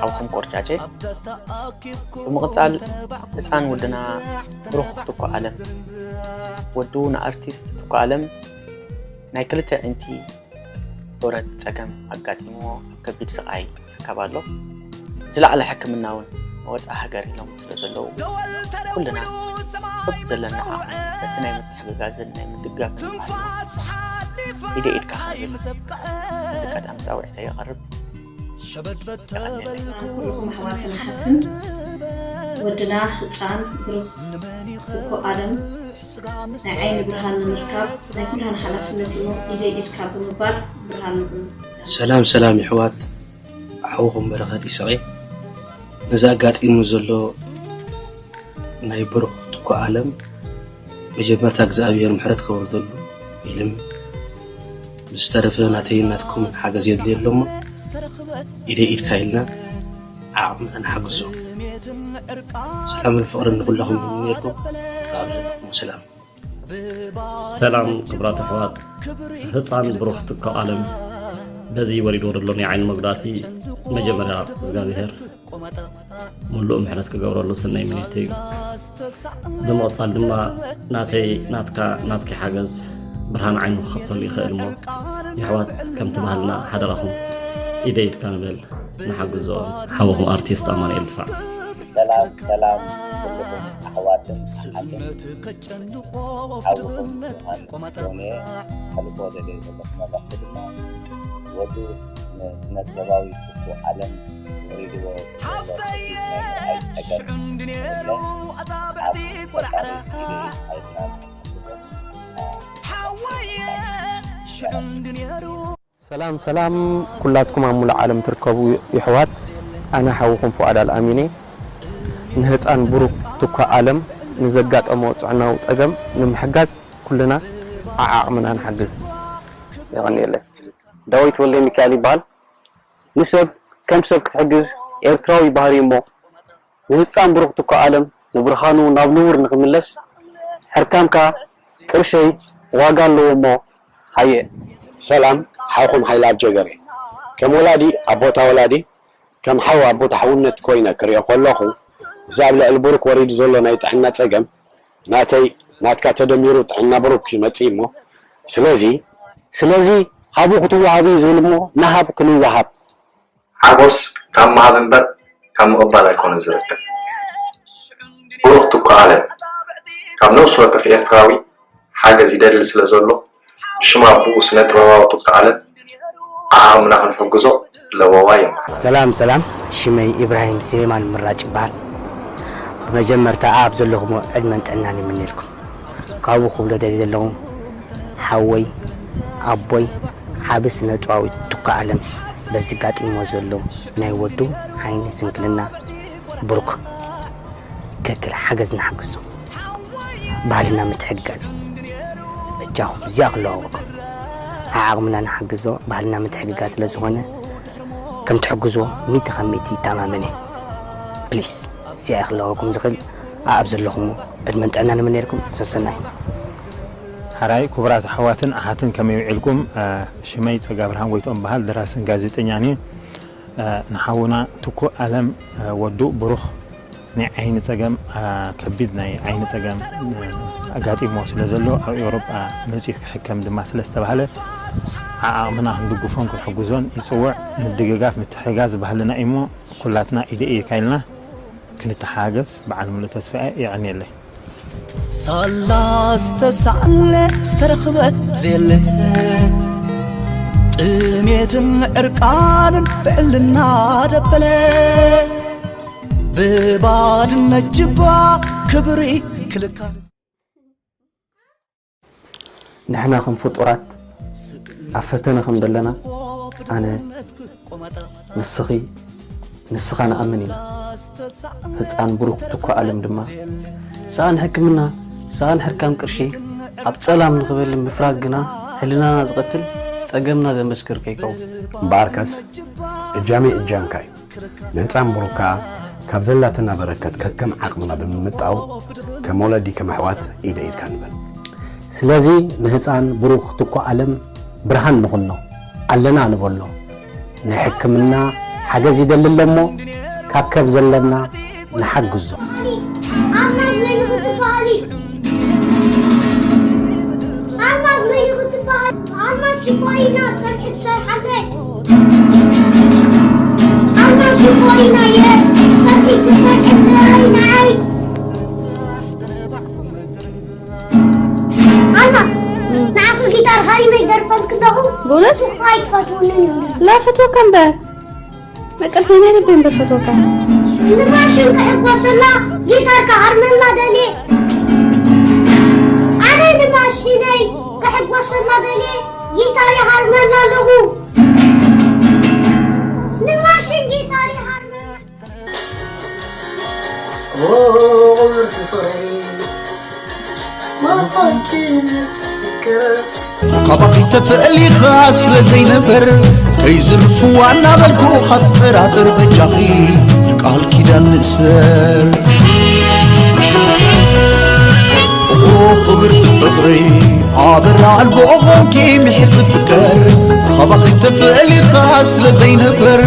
ሓውኹም ቆርጫጨ። ብምቕጻል ህፃን ወድና ብሩኽ ትኩ ኣለም፣ ወዱ ንኣርቲስት ትኩ ኣለም ናይ ክልተ ኣዒንቲ ብረት ጸገም ኣጋጢምዎ ኣብ ከቢድ ስቓይ ይርከብ ኣሎ። ዝለዓለ ሕክምና እውን ንወጻኢ ሃገር ኢሎም ስለ ዘለዉ ኩልና በብዘለና ዓቕሚ በቲ ናይ ምትሕግጋዝን ናይ ምድጋፍን ዓቕሚ ኢደ ኢድካ ክንብል በዚ ኣጋጣሚ ጻውዒተይ የቐርብ። የቐንየለይ። ኩልኹም ኣሕዋትን ኣሓትን ወድና ህፃን ብሩኽ ትኩ ኣለም ናይ ዓይኒ ብርሃን ንምርካብ ናይ ኩላህና ሓላፍነት እዩ። ኢደይ ኢድካ ብምባል ብርሃን ንኹን። ሰላም ሰላም የሕዋት፣ ሓውኹም በረኸት ኢሳቕ እየ። ነዚ ኣጋጢሙ ዘሎ ናይ ብሩኽ ትኩ ኣለም መጀመርታ እግዚኣብሔር ምሕረት ከውርደሉ ይልምን። ብዝተረፈ ናተይን ናትኩምን ሓገዝ የድልዮ ኣሎ እሞ ኢደይ ኢድካ ኢልና ዓቕምና ንሓግዞ። ሰላምን ፍቕርን ንኹላኹም ይምነየልኩም። ካብ ዘለኹም ሰላም። ሰላም ክቡራት ኣሕዋት፣ ህፃን ብሩኽ ትኩ ኣለም በዚ ወሪድዎ ዘሎ ናይ ዓይኒ መጉዳእቲ መጀመርያ እግዚኣብሔር ምሉእ ምሕረት ክገብረሉ ሰናይ ምኒት እዩ። ብምቕጻል ድማ ናተይ ናትካ ናትኪ ሓገዝ ብርሃን ዓይኑ ክኸፍተሉ ይኽእል እሞ የሕዋት ከምቲ ባህልና ሓደራኹም ኢደ ኢድካ ንበል ንሓግዞ። ሓወኹም ኣርቲስት ኣማኑኤል ድፋዕ። ሰላም ሰላም ኩልኹም ኣሕዋትን ኣሓትን ሓውኹም ዮሃን ጆኔ ከልቦ ደልየ ዘለኹ መልእኽቲ ድማ ወዱ ንስነ ጥበባዊ ትኩ ኣለም ወሪድዎ ዘሎ ከቢድ ናይ ምርኣይ ጸገም ሰላም ሰላም ኩላትኩም ኣብ ሙሉእ ዓለም ትርከቡ የሕዋት፣ ኣነ ሓውኹም ፉኣድ ኣልኣሚን እየ። ንህፃን ብሩክ ትኳ ኣለም ንዘጋጠሞ ጥዕናዊ ፀገም ንምሕጋዝ ኩልና ዓዓቕምና ንሓግዝ። የቐንየለይ። ዳዊት ወልደ ሚካኤል ይበሃል። ንሰብ ከም ሰብ ክትሕግዝ ኤርትራዊ ባህሪ እሞ ንህፃን ብሩክ ትኳ ኣለም ንብርሃኑ ናብ ንቡር ንኽምለስ ሕርካምካ ቅርሸይ ዋጋ ኣለዎ እሞ ሃየ። ሰላም ሓውኹም ሓይለ ኣብ ጀገሬ። ከም ወላዲ ኣብ ቦታ ወላዲ ከም ሓው ኣብ ቦታ ሓውነት ኮይነ ክሪኦ ከለኹ እዚ ኣብ ልዕሊ ብሩክ ወሪዱ ዘሎ ናይ ጥዕና ጸገም ናተይ ናትካ ተደሚሩ ጥዕና ብሩክ ይመጽእ እሞ ስለዚ ስለዚ ሃቡ ክትወሃቡ እዩ ዝብል እሞ ንሃብ ክንወሃብ። ሓጎስ ካብ ምሃብ እምበር ካብ ምቕባል ኣይኮነን ዝርከብ። ብሩኽ ትኩ ኣለም ካብ ነፍሲ ወከፍ ኤርትራዊ ሓገዝ ይደሊ ስለ ዘሎ ብሽም ኣቡኡ ስነ ጥበባዊ ትኩ ኣለም ዓዓቕምና ክንሕግዞ ለበዋ የማን። ሰላም ሰላም፣ ሽመይ ኢብራሂም ስሌማን ምራጭ ይበሃል። ብመጀመርታ ኣብ ዘለኹሞ ዕድመን ጥዕናን ይምነየልኩም። ካብኡ ክብሎ ደልየ ዘለኹ ሓወይ ኣቦይ ዓቢ ስነ ጥበባዊ ትኩ ኣለም በዚ ጋጢምዎ ዘሎ ናይ ወዱ ዓይኒ ስንክልና ብሩክ ከክል ሓገዝ ንሓግዞ። ባህልና ምትሕግጋዝ በጃኹም እዚኣ ክለዋወኩም ዓዓቕምና ንሓግዞ። ባህልና ምትሕግጋዝ ስለ ዝኾነ ከም ትሕግዝዎ ሚእቲ ካብ ሚእቲ ይተማመን እየ። ፕሊስ እዚኣ ክለዋወኩም ዝኽእል ኣኣብ ዘለኹም ዕድመን ጥዕናን ይምነየልኩም። ሰሰናዩ። ሓራይ ክቡራት ኣሕዋትን ኣሓትን ከመይ ውዒልኩም? ሽመይ ጸጋብርሃን ጎይትኦም በሃል፣ ደራስን ጋዜጠኛን እየ። ንሓውና ትኩእ ኣለም ወዱ ብሩኽ ናይ ዓይኒ ጸገም፣ ከቢድ ናይ ዓይኒ ጸገም ኣጋጢምዎ ስለ ዘሎ ኣብ ኤውሮጳ መጺኡ ክሕከም ድማ ስለ ዝተባህለ ዓዓቕምና ክንድግፎን ክንሕግዞን ይጽውዕ። ምድግጋፍ ምትሕግጋዝ ባህልና እዩሞ ኩላትና ኢደ ኢድካ ኢልና ክንተሓጋገዝ በዓል ሙሉእ ተስፋ እየ። የቐንየለይ። ሳላ ዝተሳእለ ዝተረኽበ ብዘየለ ጥሜትን ዕርቃንን ብዕልና ደበለ፣ ብባድነት ጅባ ክብሪ ክልካል። ንሕና ከም ፍጡራት ኣብ ፈተነ ከም ዘለና ኣነ፣ ንስኺ፣ ንስኻ ንኣምን ኢና። ህፃን ብሩክ ትኳ ኣለም ድማ። ሰኣን ሕክምና፣ ሰኣን ሕርካም ቅርሺ፣ ኣብ ፀላም ንኽበልም ምፍራግ ግና ሕልናና ዝቐትል፣ ፀገምና ዘመስክር ከይከውን። እምበኣርከስ እጃመይ እጃምካ እዩ። ንህፃን ብሩክ ከኣ ካብ ዘላትና በረከት ከከም ዓቕምና ብምምጣው ከም ወለዲ ከም ኣሕዋት ኢደ ኢድካ ንበል። ስለዚ ንህፃን ብሩክ ትኳ ኣለም ብርሃን ንኹኖ ኣለና ንበሎ። ናይ ሕክምና ሓገዝ ይደሊ ኣሎ እሞ ካብ ከብ ዘለና ንሓግዞ። ኣልማዝ መን ኢኺ ትበሃሊ? ኣልማዝ መን ኢኺ ትበሃሊ? ኣልማዝ ሽኮሪና ጸብሒ ትሰርሓለይ። ኣልማዝ ሽኮሪና እየ ጸብሒ ትሰርሕለይ ንዓይ። ኣልማዝ ንዓኺ ጊታር ሃሪመ ይደርፈልኪ ኣለኹ። ብእውነት? ንስኺ ኣይትፈትውንን እዩ። لا فتوى كم بار مقلحين لبين بالفتوى كم ንማሽን ክሕጎሰላ ጊታር ክሃርመላ ደልየ። ኣነ ንማሽነይ ክሕጎሰላ ደልየ ጊታር ይሃርመላ ኣለኹ። ንማሽን ጊታር ይሃርመላ። ካባኺ ተፈሊኻ ስለ ዘይነበር ከይዝርፍዋ እናበልኩ ካብ ዝጠራጠር በጃኺ ቃል ኪዳን ንእሰር። ኦ ክብርቲ ፍቕሪ ኣበራ ኣልቦ ኾንኪ ምሒር ዝፍቀር ካባኺ ተፈሊኻ ስለ ዘይነበር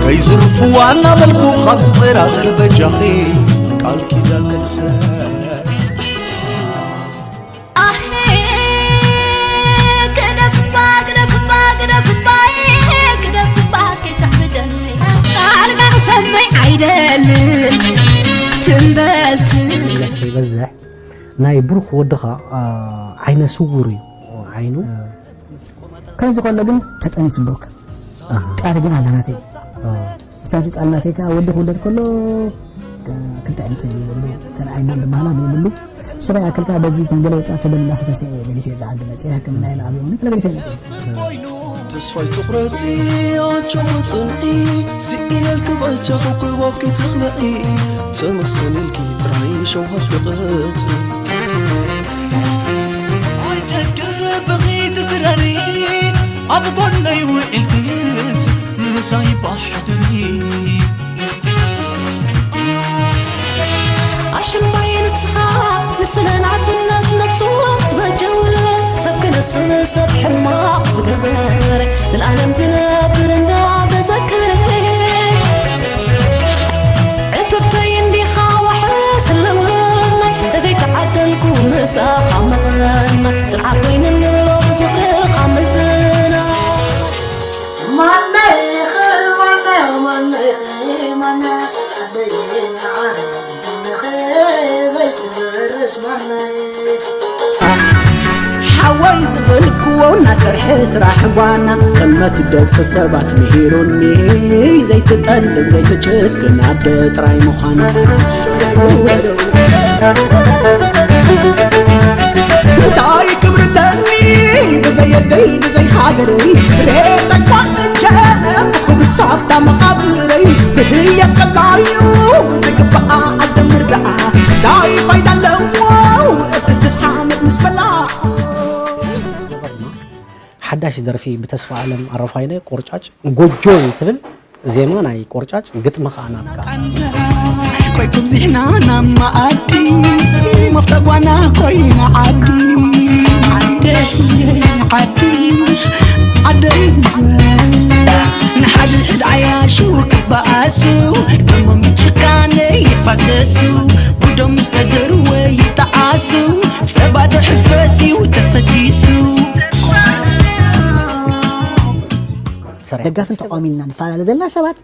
ከይዝርፍዋ እናበልኩ ካብ ዝጠራጠር በጃኺ ቃል ኪዳን ንእሰር። ኣሄ፣ ግደፍባ፣ ግደፍባ፣ ግደፍባ፣ ግደፍባ፣ ከይተሕብደኒ። ቃል መቕሰመይ ኣይደልን፣ ትም በል፣ ትም። ከይበዝሕ ናይ ብሩኽ ወድኻ፣ ኣ፣ ዓይነ ስውር እዩ፣ ዓይኑ። ከምዚ ከሎ ግን ተጠኒሱ ብሩክ። ቃል ግን ኣላ ናተይ። ምሳቲ ቃል ናተይ ከኣ ወዲ ክውለድ ከሎ፣ ክልተ ዓይነት እዩ ዝብሉ፣ ተን ኣይቦን ዝበሃላ ዘይብሉ። ንሱ ከኣ ያክል ከኣ በዚ ከም ገለ ወጻኢ ተበል እናፈሰሰ እየ ገዲፈ እዛ ዓዲ መጺአ ሕክምና ኢለ ኣብዮምኒ፣ ገለ ገዲፈ መጺአ። ተስፋይ ትቑረጺ ኣጆኺ ጽንዒ፣ ስኢነልኪ በጃኺ ኩሉ ባብኪ ትኽልዒ፣ ተመስገን ኢልኪ ጥራይ ሸውሃት ክቕጽ። ኣይጨክን ብኺ ትዝረሪ፣ ኣብ ጎነይ ውዒልክስ ምሳይ ባሕድሪ። ኣሽማይ ንስኻ ንስለ ናጽነት ነፍሱ ትበጀው፣ ሰብ ክነሱ ንሰብ ሕማቕ ዝገበረ፣ ዘልኣለም ዝነብር እንዳተዘከረ። ዕትብተይ እንዲኻ ዋሕስ ኣለወናይ፣ ተዘይተዓደልኩ ምሳኻ መቐናይ፣ ጽንዓት ኮይንኒ ኣሎ ዝኽርኻ ምዝናይ። ማነይ ኢኺ ማነይ ማነይ ማነይ ዓደይ ንዓይ ማነኸ ዘይትበርስ ማነይ። ሓወይ ዝበልክዎ እናሰርሐ ስራሕ ጓና፣ ጥልመት ደቂ ሰባት ምሂሩኒ፣ ዘይትጠልም ዘይትጭክን ኣደ ጥራይ ምዃና። እንታይ ክብሪ ኣለኒ ብዘይ ኣደይ ብዘይ ሃገረይ፣ ሬሳ ይኳን እጀ ብኽብሪ ክሳብታ መቓብረይ፣ ብህየት ቀላዩ ዘይግባኣ ኣደ ምርዳኣ፣ እንታይ ፋይዳ ኣለዎ እቲ ሓመድ ምስ በላዓ። ሓዳሽ ደርፊ ብተስፋ ኣለም ኣረፋይነ ቆርጫጭ ጎጆ ትብል ዜማ ናይ ቆርጫጭ ግጥሚ ከዓ ናትካ። ቆይ ኩብዚሕና ናብ መኣዲ መፍተጓና ኮይና ዓዲ ዓደይ ዓዲ ዓደይ ንሓድሕድ ዓያሹ ክበኣሱ ደሞም ብጭካነ ይፋሰሱ ጉዶም ዝተዘርወ ይጠዓሱ ጸባ ዶ ሕፈስ እዩ ተፈሲሱ። ደጋፍን ተቃዋሚን ኢና ንፈላለ ዘለና ሰባት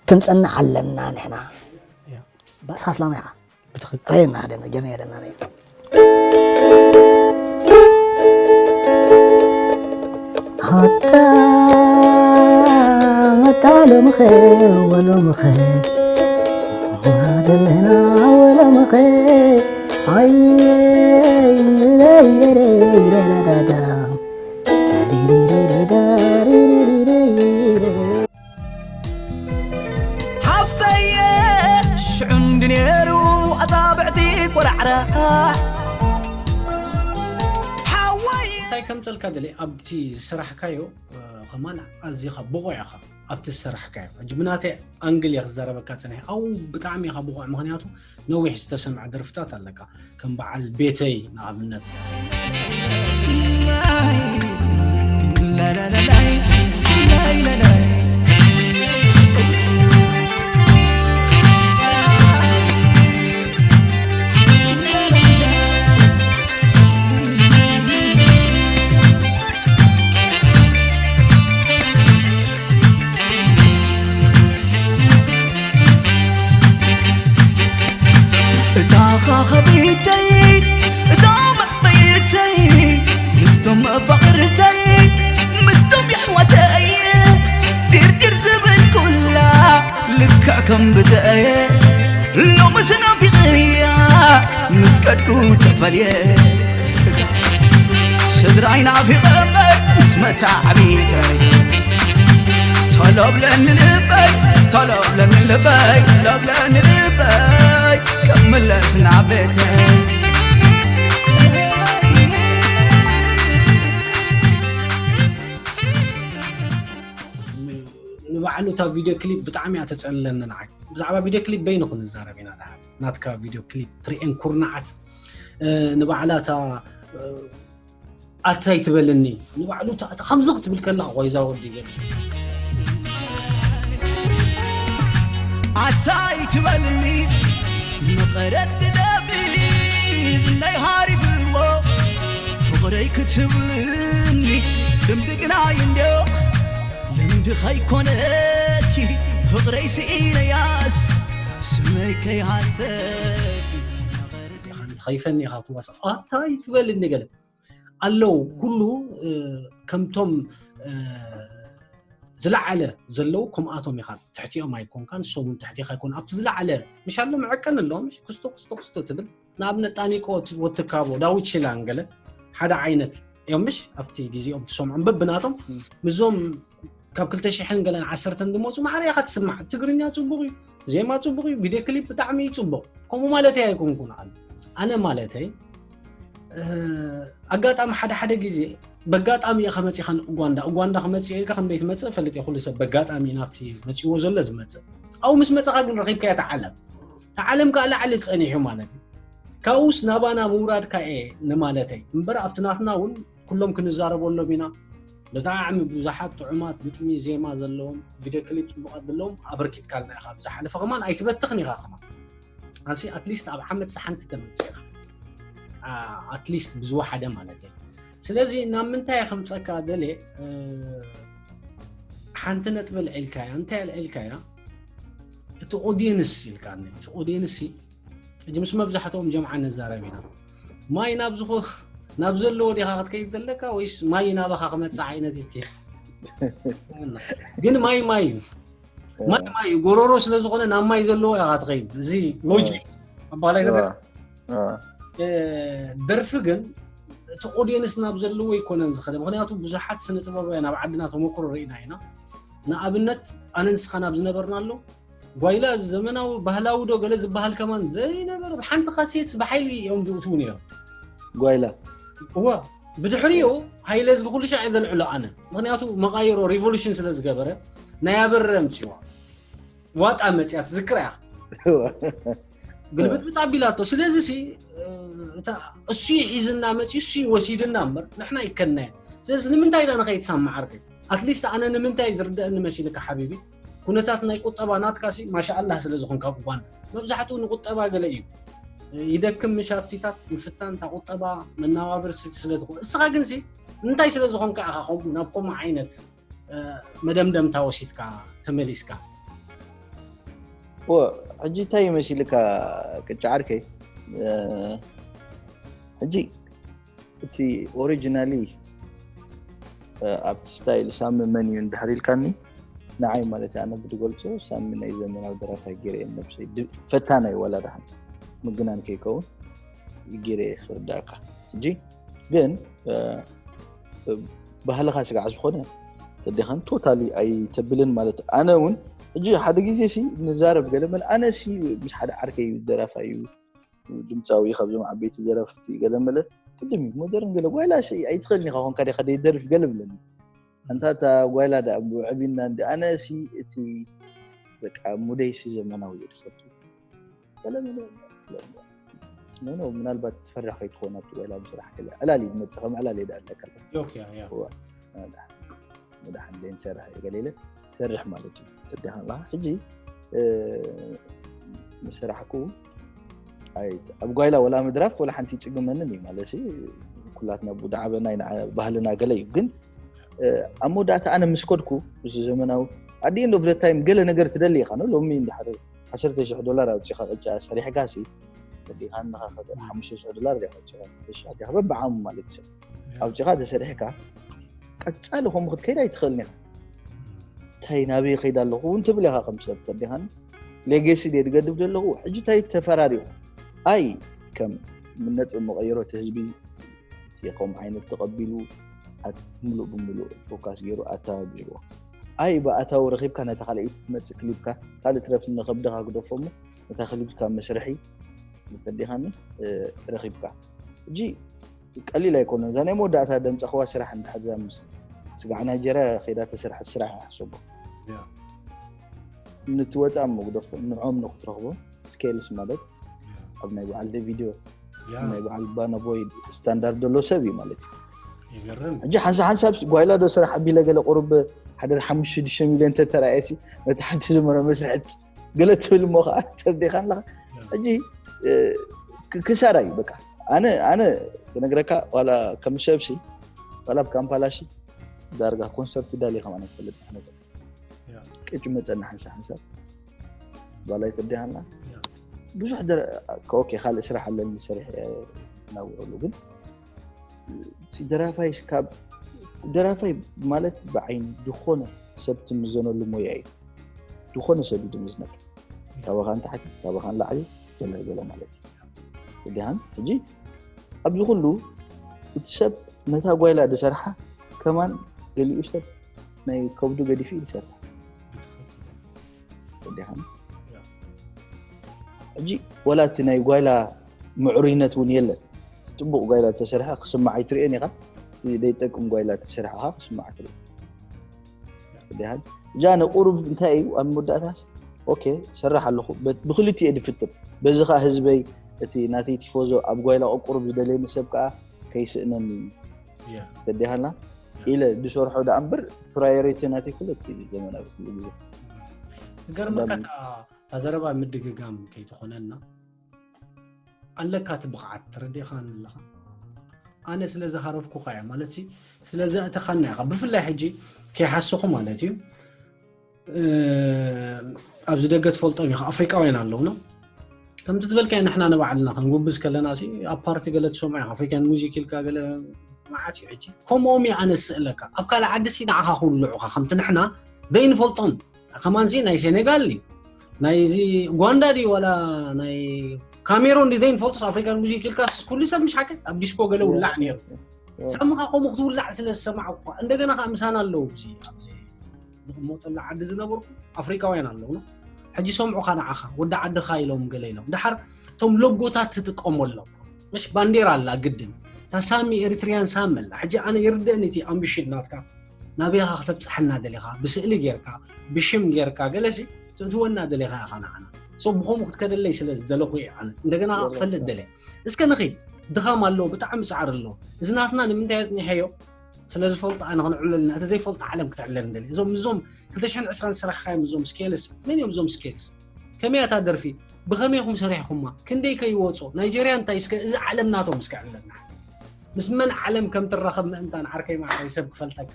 ክንጸንዕ ኣለና ንሕና። ባስኻ ስላማይ ኢኻ። ብትኽክል። ራየና ደና ጀና ደና ራየና። ኣታ መታ ሎምኸ ወሎምኸ ደለና ወሎምኸ ኣይ ሃፍተየ ሽዑ እንዲ ነይሩ ኣጻብዕቲ ቆራዕራ ሓወይ እንታይ ከምፀልካ ደለ ኣብቲ ዝሰራሕካዮ ከማን ኣዚኻ ብቑዕ ኢኻ ኣብቲ ዝሰራሕካዮ ሕጂ ብናተይ ኣንግል እየ ክዛረበካ ፀኒሐ ኣው ብጣዕሚ ኢኻ ብቑዕ ምክንያቱ ነዊሕ ዝተሰምዐ ደርፍታት ኣለካ ከም በዓል ቤተይ ንኣብነት እታ ኻኸቢተይ እታ መቕበይተይ ምስቶም መፋቕርተይ ምስቶም የሕዋተይ ዲርዲር ዝብል ኩላ ልክዕ ከም ብተየ ሎምስ ናፊቕያ ምስ ከድኩ ተፈልየ ስድራይ ናፊቐ እምበር ምስ መታዕቢተይ ቶሎ ብለኒ ልበይ ቶሎ ብለኒ ልበይ ቶሎ ብለኒ ልበይ ክምለስ ናብ ቤተይ ንባዕሉ እታ ቪድዮ ክሊፕ ብጣዕሚ እያ ተፀልለኒ ንዓይ ብዛዕባ ቪድዮ ክሊፕ በይኑ ክንዛረብ ኢና ድሓር ናትካ ቪድዮ ክሊፕ ትርእየን ኩርናዓት ንባዕላ እታ ኣታይ ትበልኒ ንባዕሉ ከምዚ ክትብል ከለኻ ኮይዛ ወዲ ገለ ኣታይ ትበልኒ መቐረት ግደፊ ዝናይ ሃሪፍዎ ፍቕረይ ክትብልኒ ልምዲ ግናይ እንድዮ ልምዲ ኸይኮነኪ ፍቕረይ ስኢነያስ ስመይ ከይሃሰብ ኸይፈኒ ኢኻ ትዋሳ ኣታይ ትበልኒ ገለ ኣለዉ ኩሉ ከምቶም ዝለዓለ ዘለዉ ከምኣቶም ኢኻ ትሕቲኦም ኣይኮንካ ንሶም እውን ትሕቲኻ ኣይኮኑ ኣብቲ ዝለዓለ ምሽ ኣሎ መዐቀን ኣሎ ምሽ ክስቶ ክስቶ ክስቶ ትብል ንኣብነት ጣኒቆ ወትካቦ ዳዊት ሽላን ገለ ሓደ ዓይነት እዮም ምሽ ኣብቲ ግዜኦም ትሰምዖም በብናቶም ምዞም ካብ ክልተ ሽሕን ገለን ዓሰርተን ዝመፁ ማዕረ ኢኻ ትስማዕ ትግርኛ ፅቡቕ እዩ ዜማ ፅቡቕ እዩ ቪድዮ ክሊፕ ብጣዕሚ እዩ ፅቡቕ ከምኡ ማለተይ ኣይኮንኩን ኣነ ኣነ ማለተይ ኣጋጣሚ ሓደ ሓደ ግዜ በጋጣሚ ኢኻ መፂኻ ንኡጓንዳ ኡጓንዳ ክመፅእ ኢልካ ከም ዘይትመፅእ ፈልጥ እየ ኩሉ ሰብ በጋጣሚ እዩ ናብቲ መፂዎ ዘሎ ዝመፅእ ኣብኡ ምስ መፀኻ ግን ረኺብካዮ ተዓለም ተዓለም ከዓ ላዕሊ ፀኒሑ ማለት እዩ ካብኡስ ናባና ምውራድካ እየ ንማለተይ እምበር ኣብቲ ናትና እውን ኩሎም ክንዛረበሎም ኢና ብጣዕሚ ብዙሓት ጥዑማት ግጥሚ ዜማ ዘለዎም ቪድዮ ክሊፕ ፅቡቃት ዘለዎም ኣበርኪትካልና ኢኻ ብዝሓለፈ ከማን ኣይትበትኽን ኢኻ ከማን ኣንሲ ኣትሊስት ኣብ ዓመት ሓንቲ ተመፅእ ኢኻ ኣትሊስት ብዝወሓደ ማለት እየ ስለዚ ናብ ምንታይ ከምፀካ ደልየ ሓንቲ ነጥቢ ኣልዒልካያ እንታይ ኣልዒልካያ እቲ ኦዲየንስ ኢልካኒ እቲ ኦዲየንስ ሕጂ ምስ መብዛሕትኦም ጀምዓ ንዛረብ ኢና ማይ ናብ ዝኮ ናብ ዘለዎ ዲኻ ክትከይድ ዘለካ ወይስ ማይ ናባኻ ክመፅእ ዓይነት እቲ ግን ማይ ማይ እዩ ማይ ማይ እዩ ጎሮሮ ስለ ዝኾነ ናብ ማይ ዘለዎ ኢኻ ትኸይድ እዚ ሎጂ ኣባላይ ደርፊ ግን እቲ ኦዲየንስ ናብ ዘለዎ ይኮነን ዝኸደ ምክንያቱ ብዙሓት ስነ ጥበባውያን ኣብ ዓድና ተመክሮ ርኢና ኢና ንኣብነት ኣነ ንስኻ ናብ ዝነበርናሉ ጓይላ ዘመናዊ ባህላዊ ዶ ገለ ዝበሃል ከማን ዘይነበረ ብሓንቲ ካሴትስ ብሓይሊ እዮም ዝእትዉ ነይሮም ጓይላ እዋ ብድሕሪኡ ሃይለ ህዝቢ ኩሉ ሻዕ ዘልዕሎ ኣነ ምክንያቱ መቃይሮ ሪቮሉሽን ስለ ዝገበረ ናይ ኣበረ ኣምፅዋ ዋጣ መፅያ ትዝክር እያ ግልብጥብጥ ኣቢላቶ ስለዚ ሲ እሱ ሒዝና መፅዩ እሱ ወሲድና እምበር ንሕና ይከናየ ስለዚ ንምንታይ ኢና ንኸይድ ሳማ ዓርከይ ኣትሊስት ኣነ ንምንታይ ዝርደአኒ መሲልካ ሓቢቢ ኩነታት ናይ ቁጠባ ናትካ ሲ ማሻኣላህ ስለ ዝኾንካ ኡጓንዳ መብዛሕትኡ ንቁጠባ ገለ እዩ ይደክም ምሽ ኣብቲታት ምፍታን እታ ቁጠባ መናባብር ስለ ዝኾን እስኻ ግን ሲ እንታይ ስለ ዝኾንካ ኢኻ ከምኡ ናብ ከምኡ ዓይነት መደምደምታ ወሲድካ ተመሊስካ ሕጂ እንታይ መሲልካ ቅጫ ዓርከይ ሕጂ እቲ ኦሪጂናሊ ኣብቲ ስታይል ሳሚ መን እዩ እንድሕር ኢልካኒ፣ ንዓይ ማለት ኣነ ብድገልፆ ሳሚ ናይ ዘመናዊ ደራፋይ ገይረ እየ ነብሰይ ፈታናይ ዋላ ደሓን ምግናን ከይከውን ገይረ እየ ክርዳእካ። ሕጂ ግን ባህልኻ ስጋዕ ዝኾነ ተዴኻን ቶታሊ ኣይተብልን ማለት ኣነ እውን ሕጂ ሓደ ግዜ ሲ ንዛረብ ገለ መለ ኣነ ሲ ምስ ሓደ ዓርከይ እዩ ደራፋ እዩ ድምፃዊ ካብዞም ዓበይቲ ደረፍቲ ገለ መለ ቅድም እዩ ሞደርን ገለ ጓይላ ሲ ኣይትኽእልን ኢኻ ኮንካ ዲኻ ደይደርፍ ገለ ብለኒ ኣንታ እታ ጓይላ ዳ ብዕቢና እንዲ ኣነ ሲ እቲ በቃ ሙደይ ሲ ዘመናዊ እዩ ዝፈቱ ገለ መለ ኖ ኖ ምናልባት ትፈርሕ ከይትኾን ኣብቲ ጓይላ ምስራሕ ገለ ዕላል እዩ ዝመፅእ ከም ዕላል እየ ዳ ኣለካ ጆክ ያ ያ መድሓን ዘይንሰርሕ ገለ ኢለ ትሰርሕ ማለት እዩ ተዲኻ ኣለኻ ሕጂ ምስራሕ ክው ኣብ ጓይላ ወላ ምድራፍ ወላ ሓንቲ ይፅግመንን እዩ ማለት ኩላትና ብዳዕበ ናይ ባህልና ገለ እዩ ግን ኣብ መወዳእታ ኣነ ምስ ከድኩ እዚ ዘመናዊ ኣዲ end of the time ገለ ነገር ትደሊ ኢኻ ሎሚ እንድሓር ዓሰርተ ሽሕ ዶላር ኣውፂኻ ቅጫ ሰሪሕካ ሲ ተዲኻ ንኻ ሓሙሽተ ሽሕ ዶላር ዲኻ ኣውፂኻ በብዓሙ ማለት እዩ ኣውፂኻ ተሰሪሕካ ቀፃሊ ከምኡ ክትከይድ ኣይትኽእልን ኢኻ እንታይ ናበይ ከይድ ኣለኹ እውን ትብል ኢኻ ከም ሰብ ተዲኻን ሌጌሲ ድየ ድገድፍ ዘለኹ ሕጂ እንታይ ተፈራሪኹ ኣይ ከም ነጥቢ መቐየሮ እቲ ህዝቢ እቲ ከም ዓይነት ተቐቢሉ ምሉእ ብምሉእ ፎካስ ገይሩ ኣተባቢርዎ ኣይ ብኣታዊ ረኺብካ ነታ ካልኣይቲ ትመፅእ ክሊብካ ካልእ ትረፍኒ ከብድኻ ግደፎ እሞ ነታ ክሊብካ መስርሒ ተዲኻኒ ረኺብካ ሕጂ ቀሊል ኣይኮነን እዛ ናይ መወዳእታ ደምፀኽዋ ስራሕ እንድሕር እዛ ምስ ስጋዕ ናይጀርያ ከይዳ ተሰርሐት ስራሕ እያ ሕሰቦ ንትወፃ እሞ ግደፎ ንዖም ንክትረኽቦ ስኬልስ ማለት ኣብ ናይ በዓል ቪድዮ ናይ በዓል ባናቦይ ስታንዳርድ ዘሎ ሰብ እዩ ማለት እዩ ይገርም ሕጂ ሓንሳ ሓንሳብ ጓይላ ዶ ስራሕ ኣቢለ ገለ ቁሩብ ሓደ ሓሙሽተ ሽዱሽተ ሚልዮን ተተራእየ ሲ ነቲ ሓንቲ ዝመረ መስርሐት ገለ ትብል እሞ ከዓ ተርዲኻ ኣለኻ ሕጂ ክሳራ እዩ በቃ ኣነ ኣነ ክነግረካ ዋላ ከም ሰብ ሲ ዋላ ኣብ ካምፓላ ሲ ዳርጋ ኮንሰርት ዳሊ ከማን ኣይፈልጥ ነገር ቅጭ መፀና ሓንሳ ሓንሳብ ባላይ ተርዲኻ ኣለኻ ብዙሕ ኦኬ ካልእ ስራሕ ኣለኒ ሰሪሕ ናውረሉ ግን ደራፋይ ካብ ደራፋይ ማለት ብዓይኒ ዝኾነ ሰብ ትምዘነሉ ሞያ እዩ ዝኾነ ሰብ እዩ ዝምዝነካ ካባኻ ንታሕቲ ካባኻ ንላዕሊ ገለ ገለ ማለት እዩ እዲሃን ሕጂ ኣብዚ ኩሉ እቲ ሰብ ነታ ጓይላ ዝሰርሓ ከማን ገሊኡ ሰብ ናይ ከብዱ ገዲፉ እዩ ዝሰርሕ እዲሃን ሕጂ ወላ እቲ ናይ ጓይላ ምዕሩይነት እውን የለን ፅቡቅ ጓይላ ተሰርሐ ክስማዕ ኣይትርእዮን ኢኻ ዘይጠቅም ጓይላ ተሰርሐ ከዓ ክስማዕ ትርኢ ዲሃን እጃ ነቁሩብ እንታይ እዩ ኣብ መወዳእታስ ኦኬ ሰራሕ ኣለኹ ብክልቲኡ እየ ድፍጥር በዚ ከዓ ህዝበይ እቲ ናተይ ቲፎዞ ኣብ ጓይላ ቁሩብ ዝደለየኒ ሰብ ከዓ ከይስእነኒ ተዲሃና ኢለ ዝሰርሖ ዳ እምበር ፕራዮሪቲ ናተይ ኩሉ ዘመናዊ ኩሉ ግዜ ገርመካ እታ ዘረባ ምድግጋም ከይትኾነና ኣለካ እቲ ብቕዓት ተረዲእኻኒ ኣለኻ ኣነ ስለ ዝሃረፍኩኻ እያ ማለት ስለ ዘእተኻና ኢኻ ብፍላይ ሕጂ ከይሓስኹ ማለት እዩ ኣብዚ ደገ ትፈልጦም ኢኻ ኣፍሪቃውያን ኣለውና ከምቲ ዝበልካዮ ንሕና ንባዕልና ክንጉብዝ ከለና ኣብ ፓርቲ ገለ ትሰምዖ ኢኻ ኣፍሪካን ሙዚክ ኢልካ ገለ መዓት እዩ ሕጂ ከምኦም እዩ ኣነ ዝስእለካ ኣብ ካልእ ዓዲ ሲ ንዓኻ ክውልዑኻ ከምቲ ንሕና ዘይንፈልጦም ከማንዚ ናይ ሴኔጋል እዩ ናይዚ ኡጋንዳ ድዩ ዋላ ናይ ካሜሮን ድዩ ዘይንፈልጦስ ኣፍሪካን ሙዚክ ኢልካ ኩሉ ሰብ ምሽ ሓቂ ኣብ ዲስኮ ገለ ውላዕ ነይሩ ሳምኻ ከምኡ ክትውላዕ ስለ ዝሰማዕኩ እንደገና ከዓ ምሳና ኣለዉ ኣብዚ ኣብዚ ዝቕመጠሉ ዓዲ ዝነበርኩ ኣፍሪካውያን ኣለዉ ሕጂ ሰምዑኻ ንዓኻ ወዲ ዓድኻ ኢሎም ገለ ኢሎም ድሓር እቶም ሎጎታት ትጥቀመሎም ምሽ ባንዴራ ኣላ ግድን እታ ሳሚ ኤሪትሪያን ሳሚ ኣላ ሕጂ ኣነ ይርደእኒ እቲ ኣምቢሽን ናትካ ናበይኻ ክተብፅሐና ደሊኻ ብስእሊ ጌርካ ብሽም ጌርካ ገለሲ ትእትወና ደሊኻ ኢኻ ንዓና ሶ ብኸምኡ ክትከደለይ ስለ ዝደለኹ እየ ኣነ እንደገና ክፈልጥ ደለ እስከ ንኺድ ድኻም ኣለዎ ብጣዕሚ ፃዕሪ ኣለዎ እዚ ናትና ንምንታይ ኣፅኒሐዮ ስለ ዝፈልጦ ኣነ ክንዕለልና እቲ ዘይፈልጦ ዓለም ክትዕለል እንደሊ እዞም እዞም ክልተ ሽሕን ዕስራን ዝሰራሕካዮም እዞም ስኬልስ መን እዮም እዞም ስኬልስ ከመይ እታ ደርፊ ብኸመይ ኢኹም ሰሪሕኹማ ክንደይ ከይወፆ ናይጀርያ እንታይ እስከ እዚ ዓለም ናቶም እስከ ዕለልና ምስ መን ዓለም ከም ትራኸብ ምእንታን ዓርከይ ማዓረይ ሰብ ክፈልጠካ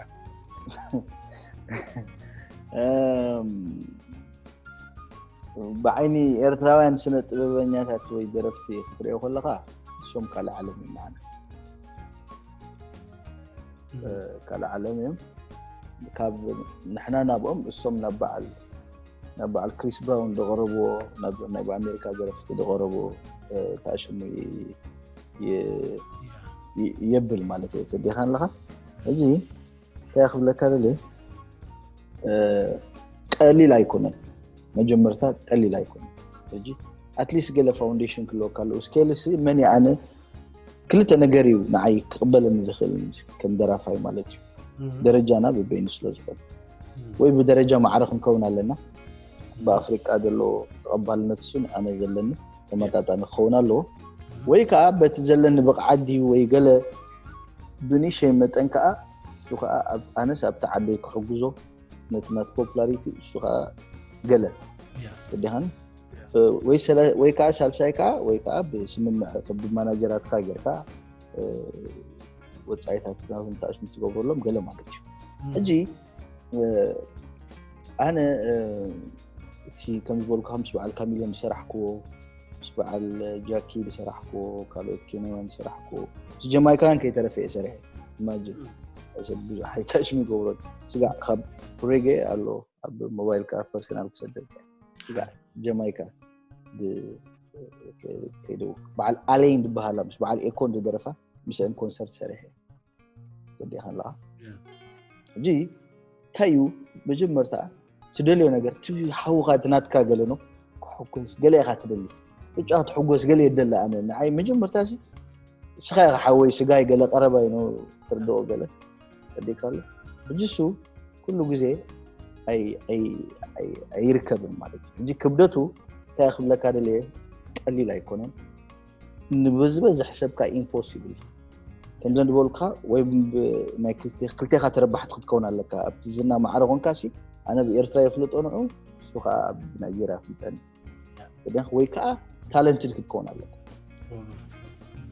ብዓይኒ ኤርትራውያን ስነ ጥበበኛታት ወይ ደረፍቲ ክትሪኦ ከለኻ እሶም ካልእ ዓለም ይመዓና ካልእ ዓለም እዮም። ካብ ንሕና ናብኦም እሶም ናብ በዓል ናብ በዓል ክሪስ ብራውን ዝቐረብዎ ናብ ናይ ኣሜሪካ ደረፍቲ ዝቐረብዎ ታሽሙ የብል ማለት እዩ። ተዲኻ ኣለኻ እዚ እንታይ ክብለካ ደልየ ቀሊል ኣይኮነን። መጀመርታ ቀሊል ኣይኮነን። ሕጂ ኣትሊስት ገለ ፋውንዴሽን ክህልወካ ኣለዎ። ስኬልስ መን ኣነ ክልተ ነገር እዩ ንዓይ ክቕበለኒ ዝኽእል ከም ደራፋይ ማለት እዩ። ደረጃና ብበይኑ ስለ ዝኾነ ወይ ብደረጃ ማዕረ ክንከውን ኣለና። ብኣፍሪቃ ዘሎ ተቐባልነት እሱ ኣነ ዘለኒ ተመጣጣኒ ክኸውን ኣለዎ። ወይ ከዓ በቲ ዘለኒ ብቕዓት ድዩ ወይ ገለ ብንእሽተይ መጠን ከዓ እሱ ከዓ ኣነስ ኣብቲ ዓደይ ክሕግዞ ነቲ ናቲ ፖፑላሪቲ እሱ ከዓ ገለ ወዲኻን ወይ ከዓ ሳልሳይ ከዓ ወይ ከዓ ብስምምዕ ብማናጀራትካ ጌርካ ወፃኢታት ናብንታእሽም ትገብረሎም ገለ ማለት እዩ። ሕጂ ኣነ እቲ ከም ዝበልኩ ምስ በዓል ካሚሊዮን ዝሰራሕክዎ ምስ በዓል ጃኪ ዝሰራሕክዎ ካልኦት ኬንያውያን ዝሰራሕክዎ ምስ ጀማይካውያን ከይተረፈ እየ ሰሪሐ። ኢማጂን ሰብ ብዙሕ ኣይታሽም ይገብሮን ስጋዕ ካብ ሬጌ ኣሎ ኣብ ሞባይል ከዓ ፐርሰናል ክሰደልካ ስጋዕ ጀማይካ ከይደው በዓል ኣሌን ዝበሃላ ምስ በዓል ኤኮን ዝደረፋ ምስአን ኮንሰርት ሰሪሐ ወዲኻ ኣለኻ ሕጂ እንታይ እዩ መጀመርታ ትደልዮ ነገር እቲ ሓውኻ እቲ ናትካ ገለ ነው ክሕጎስ ገለ ኢኻ ትደሊ ዕጫ ክትሕጎስ ገለ የደሊ ኣነ ንዓይ መጀመርታ እስኻ ኢኻ ሓወይ ስጋይ ገለ ቀረባይ ነው ትርድኦ ገለ ተዲካ ኣሎ ሕጂ እሱ ኩሉ ግዜ ኣይርከብን ማለት እዩ። ሕጂ ክብደቱ እንታይ ክብለካ ደልየ ቀሊል ኣይኮነን። ንብዝበዝሕ ሰብካ ኢምፖሲብል ከምዘን ዝበሉካ ወይ ክልቴኻ ተረባሕቲ ክትከውን ኣለካ። ኣብቲ ዝና ማዕረ ኮንካ ሲ ኣነ ብኤርትራ የፍልጦ ንዑ እሱ ከዓ ብናይጀርያ ፍልጠኒ ወይ ከዓ ታለንትድ ክትከውን ኣለካ።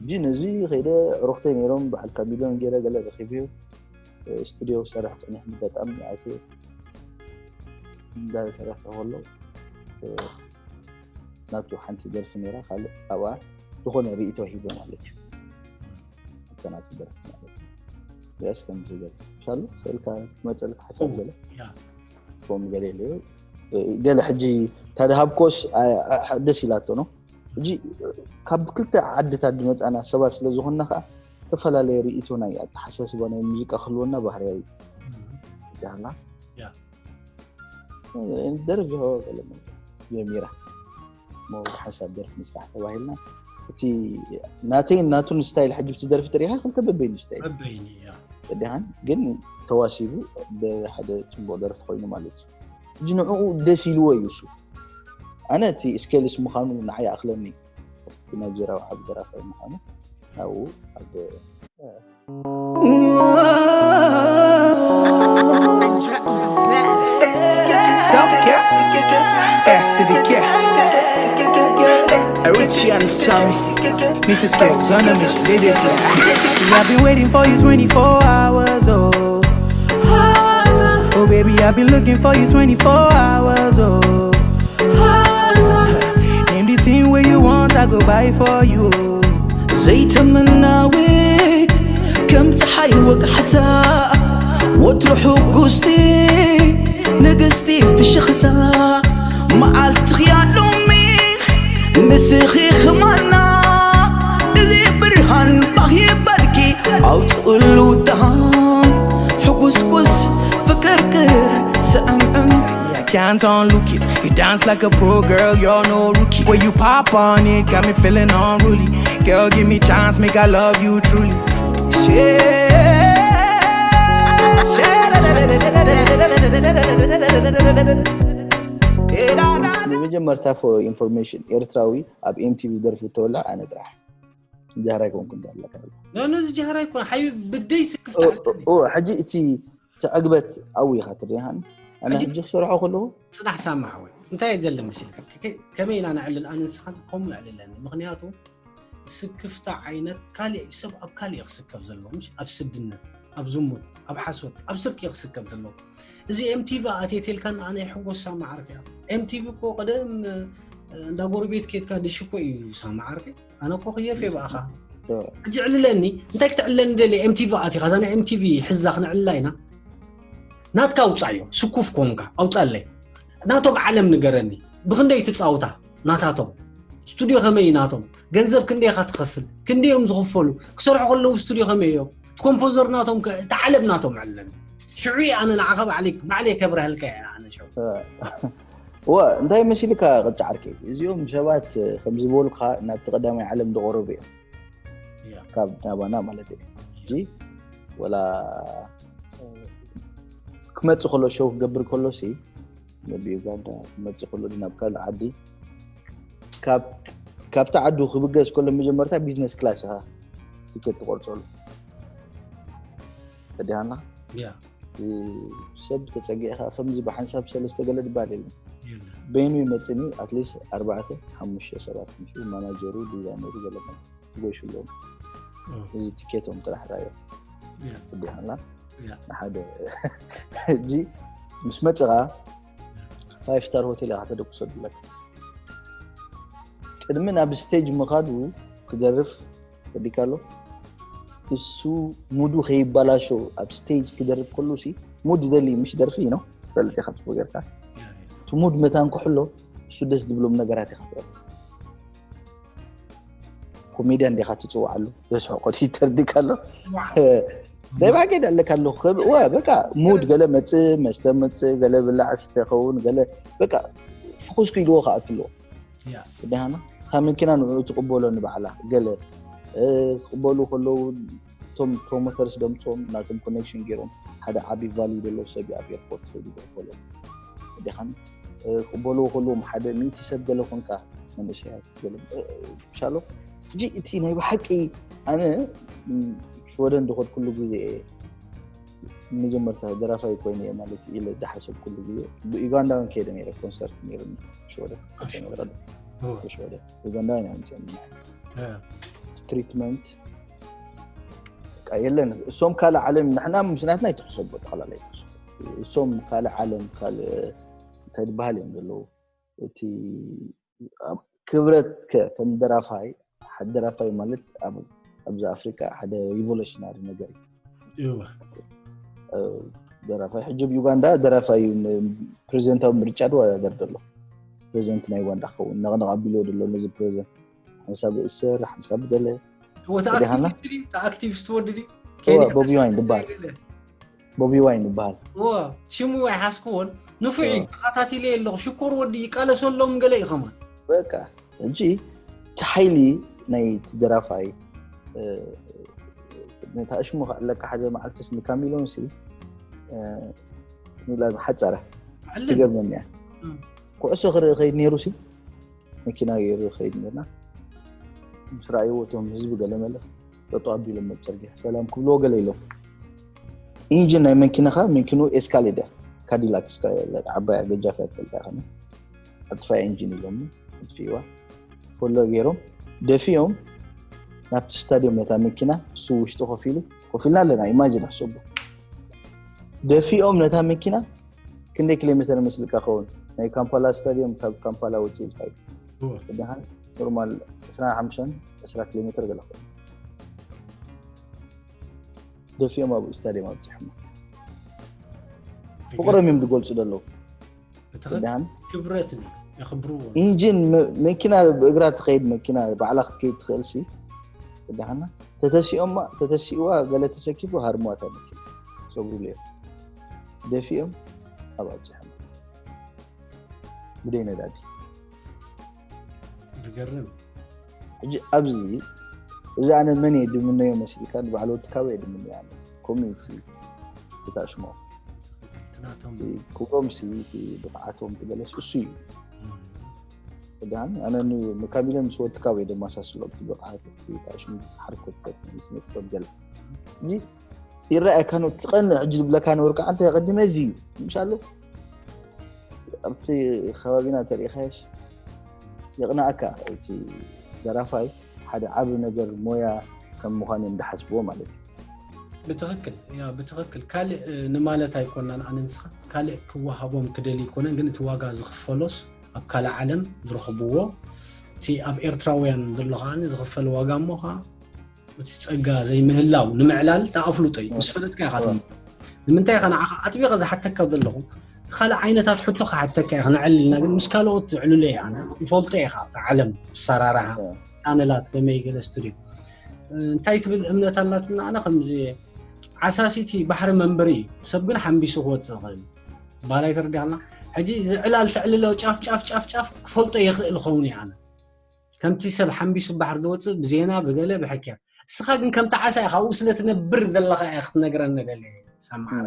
ሕጂ ነዚ ከይደ ዕሩኽተይ ነይሮም በዓል ካሚሊዮን ገይረ ገለ ረኪብዮ ስቱዲዮ ክሰርሕ ፀኒሕ ምገጣሚ ኣትየ እንዳተረፈ ከሎ ናቱ ሓንቲ ደርፊ ነይራ ካልእ ኣብኣ ዝኾነ ርእይቶ ሂበ ማለት እዩ። ናቱ ደርፊ ማለት እዩ። ያስ ከምዚ ገለ ሻሉ ሰልካ መፀልካ ሓሳብ ገለ ፎም ገለ የለዩ ገለ ሕጂ ታደሃብኮስ ደስ ኢላቶ ነው ሕጂ ካብ ክልተ ዓድታት ዝመፃና ሰባት ስለ ዝኾንና ከዓ ዝተፈላለየ ርእይቶ ናይ ኣተሓሳስባ ናይ ሙዚቃ ክህልወና ባህርያዊ ዳና ደረጃ ገለ ጀሚራ መወዲ ሓሳብ ደርፊ ምስራሕ ተባሂልና እቲ ናተይን ናቱን ስታይል ሕጂ ብቲ ደርፊ ተሪኻ ክልተ በበይኑ ስታይል ዲኻን ግን ተዋሲቡ ብሓደ ፅቡቅ ደርፊ ኮይኑ ማለት እዩ። ሕጂ ንዕኡ ደስ ኢልዎ እዩ እሱ ኣነ እቲ ስኬልስ ምዃኑ ንዓይ ኣኽለኒ ናይጀርያዊ ዓቢ ደራፋይ ምዃኑ ናብኡ ኣብ Self-care, acid care. Richie and Sammy, Missus K, Zona Mission, they did say. I've been waiting for you twenty-four hours, oh. Oh, baby, I've been looking for you twenty-four hours, oh. Name the thing where you want, I go buy for you, oh. ዘይተመናዊት ከም ፀሓይ ወግሓታ ወትሩ ሕጉስቲ ንግስቲ ፍሽኽታ መዓልትኽያ ሎሚ ንስኺ ኽማና እዚ ብርሃን ባህ ይበልኪ ኣውፅእሉ ደሃን ሕጉስጉስ ፍቅርቅር ስዕምዕም Can't unlook it. You dance like a pro girl, you're no rookie. When you pop on it, got me feeling unruly. Girl, give me chance, make I love you truly. ንመጀመርታ ኢንፎርሜሽን ኤርትራዊ ኣብ ኤምቲቪ ደርፊ ተወላ ኣነ ጥራሕ ጃህራይ ኮንኩ እንዳለካ ነዚ ጃህራይ ኮን ሓይ ብደይ ስክፍታ ሕጂ እቲ ትዕግበት ኣብኡ ኢኻ ትሪሃን ኣነ ሕጂ ክሰርሖ ከለኹ ፅናሕ ሳማ ሓወይ እንታይ ዘለ መሲልካ ከመይ ኢና ነዕልል ኣነ ንስኻን ከምኡ ነዕልለኒ ምክንያቱ ስክፍታ ዓይነት ካሊእ ሰብ ኣብ ካሊእ ክስከፍ ዘለዎ ምሽ ኣብ ስድነት ኣብ ዝሙት ኣብ ሓሶት ኣብ ስርቂ ክስከፍ ዘለዎ እዚ ኤምቲቪ ኣቴቴልካን ኣነ ሕጎስ ሳማ ዓርኪ እያ ኤምቲቪ እኮ ቀደም እንዳ ጎረቤት ኬድካ ድሽ እኮ እዩ ሳማ ዓርኪ ኣነ እኮ ክየፍ እየ ብኣኻ ሕጂ ዕልለኒ። እንታይ ክትዕልለኒ ደሊ? ኤምቲቪ ኣቲኻ፣ እዛ ናይ ኤምቲቪ ሕዛ ክነዕልላ ኢና። ናትካ ኣውጻዮ፣ ስኩፍ ኮንካ ኣውጻለይ። ናቶም ዓለም ንገረኒ። ብኽንደይ ትጻውታ ናታቶም? ስቱድዮ ከመይ እዩ ናቶም? ገንዘብ ክንደይ ኢኻ ትኸፍል? ክንደይ እዮም ዝኽፈሉ? ክሰርሑ ከለዉ ስቱድዮ ከመይ እዮም? እቲ ኮምፖዘር ናቶም ከ፣ እቲ ዓለም ናቶም ዕልለኒ። ሽዑ ኣነ ንዓኻ ባዕለይ፣ ባዕለይ ከብረሃልካ እየ ኣነ ሽዑ። ወ እንታይ መሲልካ ቅጫ ዓርከይ? እዚኦም ሰባት ከምዚ ዝበሉካ ናብቲ ቀዳማይ ዓለም ዝቐረቡ እዮም። ካብ ናባና ማለት እዩ። ሕጂ ወላ ክመፅእ ከሎ፣ ሾው ክገብር ከሎ ሲ ናብ ዩጋንዳ ክመፅእ ከሎ፣ ናብ ካልእ ዓዲ፣ ካብ ካብቲ ዓዱ ክብገስ ከሎ፣ መጀመርታ ቢዝነስ ክላስ ኢኻ ቲኬት ትቆርፀሉ። ተዲሃና ሰብ ተፀጊዕካ ከምዚ ብሓንሳብ ሰለስተ ገለ ድባል የለን። በይኑ ይመፅኒ፣ ኣትሊስት ኣርባዕተ ሓሙሽተ ሰባት ምስ ማናጀሩ፣ ዲዛይነሩ ገለ ትጎይሽሎም። እዚ ቲኬቶም ጥራሕ ራዮ። ተዲሃና ንሓደ ሕጂ ምስ መፅኻ ፋይቭ ስታር ሆቴል ኢኻ ተደቁሶ ድለካ። ቅድሚ ናብ ስቴጅ ምኻዱ ክደርፍ ፈሊካ ኣሎ። እሱ ሙዱ ከይባላሾ ኣብ ስቴጅ ክደርፍ ከሉ ሲ፣ ሙድ ደሊ ምሽ ደርፊ ነው ፈልጥ ኢኻ ጽቡቅ ጌርካ። እቲ ሙድ መታን ክሕሎ እሱ ደስ ዝብሎም ነገራት ኢኻ ትረፍ። ኮሜድያ እንዲኻ ትጽውዓሉ፣ ዘስሕቆ ተርዲካ ኣሎ። ናይ ባጌድ ኣለካ ኣለኹ። በቃ ሙድ ገለ መጽእ፣ መስተ መጽእ፣ ገለ ብላዕ ስተ ኸውን፣ ገለ በቃ ፍኹስ ክኢልዎ ከኣትልዎ። ደሃና እታ መኪና ንዕኡ ትቕበሎ ንባዕላ። ገለ ክቕበሉ ከለዉ እቶም ፕሮሞተርስ ደምፅኦም ናቶም ኮኔክሽን ገይሮም ሓደ ዓቢ ቫልዩ ዘለዎ ሰብ ኣብ ኤርፖርት ሰብ ይበሎ። ደሃን ክቕበልዎ ከለዎም ሓደ ሚእቲ ሰብ ገለ ኮንካ መንእሰያት ገለ ሻሎ። ሕጂ እቲ ናይ ብሓቂ ኣነ ሽወደን ዝኸድኩሉ ግዜ መጀመርታ ደራፋይ ኮይነ እየ ማለት ኢለ ዝሓሰብኩሉ ግዜ ብዩጋንዳ እውን ከይደ ነይረ ኮንሰርት ነይሩ ሽወደን ሽወደን ዩጋንዳ ኢና ምፅኦም ትሪትመንት የለን። እሶም ካልእ ዓለም ንሕና ምስናትና ይትሕሰቦ ተኸላላይ እሶም ካልእ ዓለም ካልእ እንታይ ዝበሃል እዮም ዘለዉ እቲ ክብረት ከም ደራፋይ ሓደ ደራፋይ ማለት ኣብዚ ኣፍሪካ ሓደ ሪቮሉሽናሪ ነገር እዩ። ደራፋይ ሕጂ ኣብ ዩጋንዳ ደራፋይ እዩ። ፕሬዚደንታዊ ምርጫ ዝወዳደር ዘሎ ፕሬዚደንት ናይ ዩጋንዳ ክኸውን ነቕነቕ ኣቢልዎ ዘሎ ነዚ ፕሬዚደንት ሓንሳብ እሰር ሓንሳብ ገለ ኣክቲቪስት ወዲ ቦቢ ዋይን ዝበሃል ቦቢ ዋይን ዝበሃል ሽሙ ኣይሓስክዎን ንፉዕ እዩ። ተኸታቲለ ኣለኹ ሽኮር ወዲ ይቃለሰሎም ገለ እዩ ከማን በቃ ሕጂ እቲ ሓይሊ ናይ እቲ ደራፋይ ነታ እሽሙ ክዕለካ ሓደ መዓልትስ ንካሚሎን ሲ ሚላ ሓፀረ ትገርመኒ እያ። ኩዕሶ ክርኢ ከይድ ነይሩ ሲ መኪና ገይሩ ከይድ ነርና ምስ ረኣይዎ እቶም ህዝቢ ገለ መለ ጠጦ ኣቢሎም ኣብ ፅርግያ ሰላም ክብልዎ ገለ ኢሎም ኢንጂን ናይ መኪናኻ መኪኑ ኤስካሌድ እያ ካዲላክ ዓባያ ገጃፍ እያ ትፈልጣ ኢኻ ኣጥፋያ ኢንጂን ኢሎም ኣጥፊእዋ ፎሎ ገይሮም ደፊኦም ናብቲ ስታዲዮም ነታ መኪና እሱ ውሽጢ ኮፍ ኢሉ ኮፍ ኢልና ኣለና ኢማጂን ኣሕሰቡ ደፊኦም ነታ መኪና ክንደይ ኪሎ ሜተር መስልካ ኸውን ናይ ካምፓላ ስታዲየም ካብ ካምፓላ ወፂእ ኢልካ እዩ ደሃን ኖርማል ዕስራን ሓሙሽተን ዕስራ ኪሎ ሜተር ገለ ኸውን ደፊኦም ኣብኡ ስታዲየም ኣብፂሖም ፍቅሮም እዮም ዝገልፁ ዘለዉ ደሃን ክብረት የኽብርዎ ኢንጂን መኪና ብእግራ ትኸይድ መኪና ባዕላ ክትከይድ ትኽእል ሲ ደሃና ተተሲኦማ ተተሲእዋ ገለ ተሰኪፉ ሃርምዋታ መኪና ሰብሩሉ እዮም ደፊኦም ኣብ ኣብፅሖም ብደይ ነዳዲ ዝገርም ሕጂ ኣብዚ እዚ ኣነ መን እየ ድምነዮ መሲልካ ንባዕልዎ ትካበ እየ ድምነዮ ኣነ ኮሚኒቲ ብታሽሞ ክብሮም ሲ ብቕዓቶም ትገለስ እሱ እዩ ዳን ኣነ ንካቢለ ምስ ወድካ ወይ ድማ ሳስሎም ብቕዓት ታሽሙ ሓርኮት ስነጥበብ ገለ እዚ ይረኣየካ ነው ትቐንዕ ሕጂ ዝብለካ ነበርካ ኣንተ ቀዲመ እዚ እዩ ምሻሎ ኣብቲ ከባቢና ተሪኢኻዮስ የቕንኣካ እቲ ደራፋይ ሓደ ዓቢ ነገር ሞያ ከም ምዃን እዮም ዝሓስብዎ ማለት እዩ ብትኽክል ያ ብትኽክል ካልእ ንማለት ኣይኮናን ኣነ ንስኻ ካልእ ክወሃቦም ክደሊ ኣይኮነን ግን እቲ ዋጋ ዝኽፈሎስ ኣብ ካልእ ዓለም ዝረኽብዎ እቲ ኣብ ኤርትራውያን ዘሎ ከዓ ዝኽፈል ዋጋ እሞ ከዓ እቲ ጸጋ ዘይምህላው ንምዕላል ኣፍልጦ እዩ። ምስ ፈለጥካ ኢኻ ትምህር። ንምንታይ ኢኻ ንዓኻ ኣጥቢቐ ዝሓተካ ዘለኹ? እቲ ካልእ ዓይነታት ሕቶ ክሓተካ እየ፣ ክነዕልልና ግን ምስ ካልኦት ዝዕልሉ እየ። ኣነ ይፈልጦ እየ፣ ካብቲ ዓለም ኣሰራርሓ ቻነላት ከመይ ገለ ስቱድዮ እንታይ ትብል እምነት ኣላትና። ኣነ ከምዚ ዓሳሲቲ ባሕሪ መንበሪ እዩ፣ ሰብ ግን ሓምቢሱ ክወፅእ ይኽእል። ባላይ ተረዲኻና። ሕጂ ዝዕላል ተዕልሎ ጫፍ ጫፍ ጫፍ ጫፍ ክፈልጦ ይኽእል ኸውን እየ ኣነ። ከምቲ ሰብ ሓምቢሱ ባሕሪ ዝወፅእ ብዜና ብገለ ብሕክያ፣ እስኻ ግን ከምቲ ዓሳ ኢኻ ኣብኡ ስለ ትነብር ዘለኻ እያ ክትነግረኒ ደለ። ሰማዓር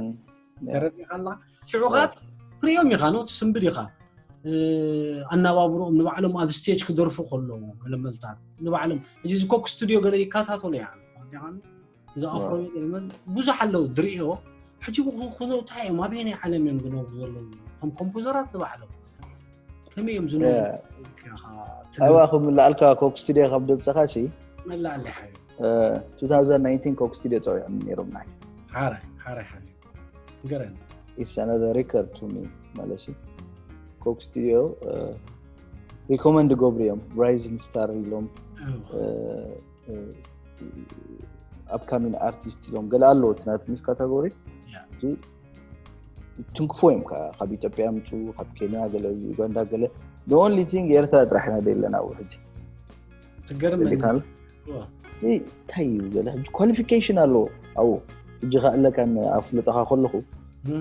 ተረዲኻና። ሽዑኻት ትሪኦም ኢኻ ኖ ትስንብድ ኢኻ። ኣናባብሮኦም ንባዕሎም ኣብ ስቴጅ ክደርፉ ከለዉ መለመልታት ንባዕሎም። እዚ ኮክ ስቱዲዮ ገለ ይከታተሉ እያ። ተረዲኻኒ። እዚ ኣፍሮ ብዙሕ ኣለዉ ዝርእዮ። ሕጂ ኩኖ እንታይ እዮም ኣበየናይ ዓለም እዮም ዝነብሩ ዘለዉ? ከም ኮምፖዘራት ንባዕሎም ከመይ እዮም ዝነብሩ? ኣባኹም ላኣልካ ኮክ ስቱዲዮ ካብ ደብፀኻ ሲ መላኣለ ሓዩ two thousand nineteen ኮክ ስቱዲዮ ፀዊዖም ነይሮም ናይ ሓራይ ሓራይ ሓዩ ገረን is another record to me ማለት እዩ። ኮክ ስቱዲዮ ሪኮመንድ ገብሩ እዮም። ራይዚንግ ስታር ኢሎም፣ ኣፕካሚንግ ኣርቲስት ኢሎም ገለ ኣለዎ እቲ ናት ሚስ ካታጎሪ። ትንክፎ እዮም ካብ ኢትዮጵያ ምፁ፣ ካብ ኬንያ ገለ፣ ዩጋንዳ ገለ። The only thing ኤርትራ ጥራሕ ኢና ደለና ኣብኡ ሕጂ። ትገርም እንታይ እዩ ገለ ሕጂ ኳሊፊኬሽን ኣለዎ ኣብኡ። ሕጂ ከእለካ ኣፍልጠኻ ከለኹ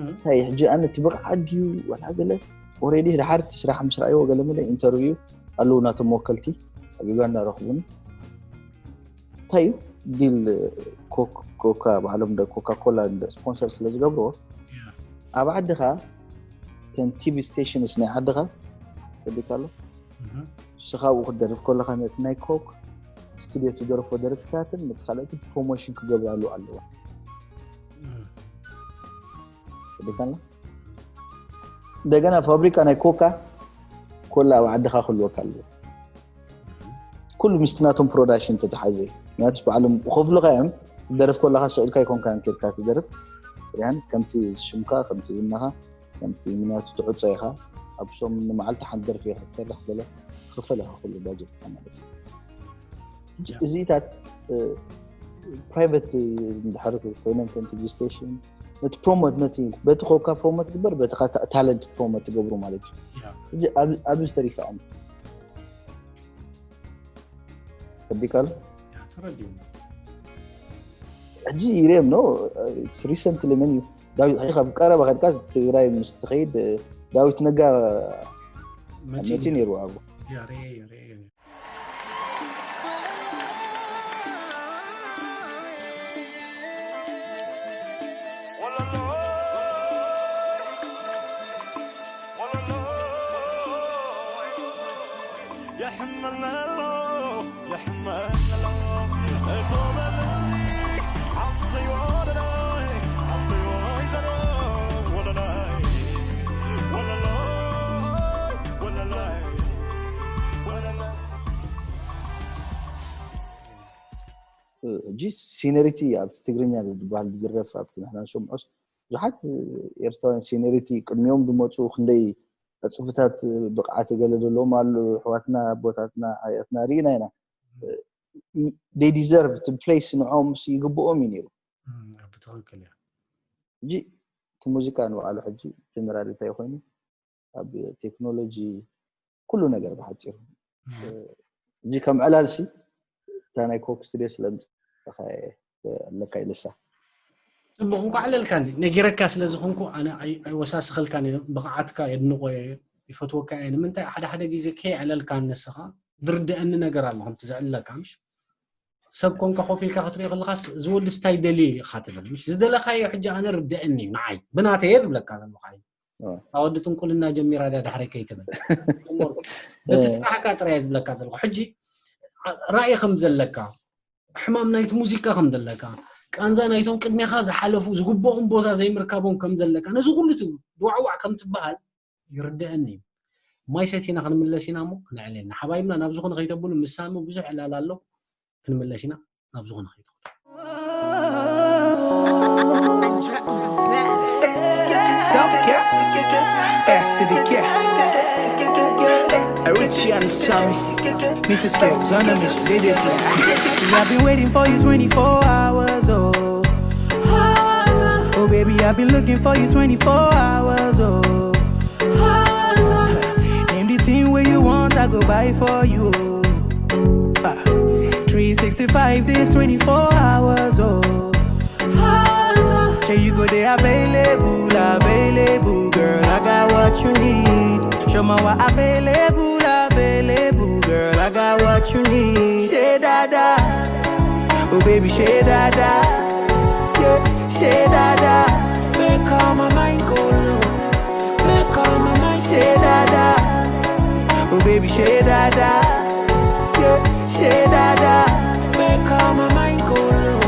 እንታይ ሕጂ ኣነ እቲ ብቕዓት ድዩ ዋላ ገለ ኦሬዲ ድሓር እቲ ስራሕ ምስ ረኣይዎ ገለ መለ ኢንተርቪው ኣለዉ ናቶም ወከልቲ ኣብ ዩጋንዳ ረኽቡኒ። እንታይ እዩ ዲል ኮካ ባዕሎም ኮካ ኮላ ስፖንሰር ስለ ዝገብርዎ ኣብ ዓድኻ ተን ቲቪ ስቴሽንስ ናይ ዓድኻ ጸቢካ ኣሎ። ንስኻ ኣብኡ ክትደርፍ ከለኻ ነቲ ናይ ኮክ ስቱድዮ ትደርፎ ደርፍታትን ነቲ ካልኦትን ፕሮሞሽን ክገብራሉ ኣለዋ። ጸቢካ ኣሎ። እንደገና ፋብሪካ ናይ ኮካ ኮላ ኣብ ዓድኻ ክህልወካ ኣለዎ። ኩሉ ምስቲ ናቶም ፕሮዳክሽን ተተሓዘ ምክንያቱ ባዕሎም ክኸፍሉካ እዮም። ትደርፍ ከለካ ስቕ ኢልካ ኣይኮንካን ኬድካ ትደርፍ ያን ከምቲ ሽምካ ከምቲ ዝናኻ ከምቲ ምክንያቱ ትዕጾ ኢኻ። ኣብ ሶም ንመዓልቲ ሓንቲ ደርፊ ኢኻ ትሰርሕ ገለ ክኽፈል ኢኻ ኩሉ ባጀትካ ማለት እዩ። ሕጂ እዚታት ፕራይቨት እንድሕር ኮይኖም ከም ቲቪ ስቴሽን ነቲ ፕሮሞት ነቲ በቲ ኮካ ፕሮሞት ግበር በቲ ታለንት ፕሮሞት ትገብሩ ማለት እዩ። ኣብዚ ተሪፋ እዮም ተዲካሉ ተረዲኡ ሕጂ ይርም ነው ሪሰንትሊ መን እዩ ዳዊት ካብ ቀረባ ከድካ ትግራይ ምስ ትኸይድ ዳዊት ነጋ መፂ ነይሩ ኣብኡ ሕጂ ሲነሪቲ ኣብቲ ትግርኛ ዝበሃል ዝድረፍ ኣብቲ ንሕና ንሰምዖስ ብዙሓት ኤርትራውያን ሲነሪቲ ቅድሚኦም ዝመፁ ክንደይ ዕፅፍታት ብቕዓት ገለ ዘለዎም ኣሉ ኣሕዋትና ኣቦታትና ኣያትና ርኢና ኢና they deserve to place ንዖም ይግብኦም እዩ ነይሩ ብትኽክል እያ ሕጂ እቲ ሙዚቃ ንባዕሉ ሕጂ ጀነራል እንታይ ኮይኑ ኣብ ቴክኖሎጂ ኩሉ ነገር ብሓፂሩ እዚ ከም ዕላል ሲ እታ ናይ ኮክ ስቱድዮ ስለምፅእኻ ኣለካ ኢልሳ ፅቡቅ እንኳዕ ኣለልካኒ ነጊረካ ስለ ዝኮንኩ ኣነ ኣይወሳስኸልካን ብቕዓትካ የድንቆ ይፈትወካ እየ ንምንታይ ሓደ ሓደ ግዜ ከየዕለልካ ነስኻ ዝርድአኒ ነገር ኣሎ ከምቲ ዘዕልለካ ምሽ ሰብ ኮንካ ኮፍ ኢልካ ክትሪኦ ከለካ ዝወዲ ስታይ ደልዩ ኢካ ትብል ምሽ ዝደለካዮ ሕጂ ኣነ ርድአኒ ንዓይ ብናተየ ዝብለካ ዘለካ እዩ ኣወዲ ጥንቁልና ጀሚራ ዳ ዳሕረይ ከይትብል በቲ ስራሕካ ጥራይ ዝብለካ ዘለኩ ሕጂ ራእይ ከም ዘለካ ሕማም ናይቲ ሙዚቃ ከም ዘለካ ቃንዛ ናይቶም ቅድሜኻ ዝሓለፉ ዝግብኦም ቦታ ዘይምርካቦም ከም ዘለካ ነዚ ኩሉ ድዋዕዋዕ ከም ትበሃል ይርድአኒ እዩ ማይ ሰቲና ክንምለስ ኢና እሞ ክነዕል ኢና ሓባይብና ናብ ዝኾነ ከይተብሉ ምሳሚ ብዙሕ ዕላል ኣሎ ክንምለስ ኢና ናብ ዝኾነ ከይትኸዱ Self-care, acid care. Richie and Sammy. Missus Skills on a mission, they just See, I've been waiting for you twenty-four hours, oh. Oh, baby, I've been looking for you twenty-four hours, oh. Name the thing where you want, I go buy for you, oh. Ah. three sixty-five days, twenty-four hours, oh. Say you go there available, available, girl. I got what you need. Show me what available, available, girl. I got what you need. Say dada, oh baby, say dada, yeah, say dada. Make all my mind go low, make all my mind say dada, oh baby, say dada, yeah, say dada. Make all my mind go low,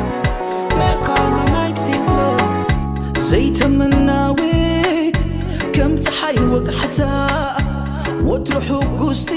make all my mind think low. ዘይተመናዊት ከም ፀሓይ ወግሓታ ወትሩ ሕጉስቲ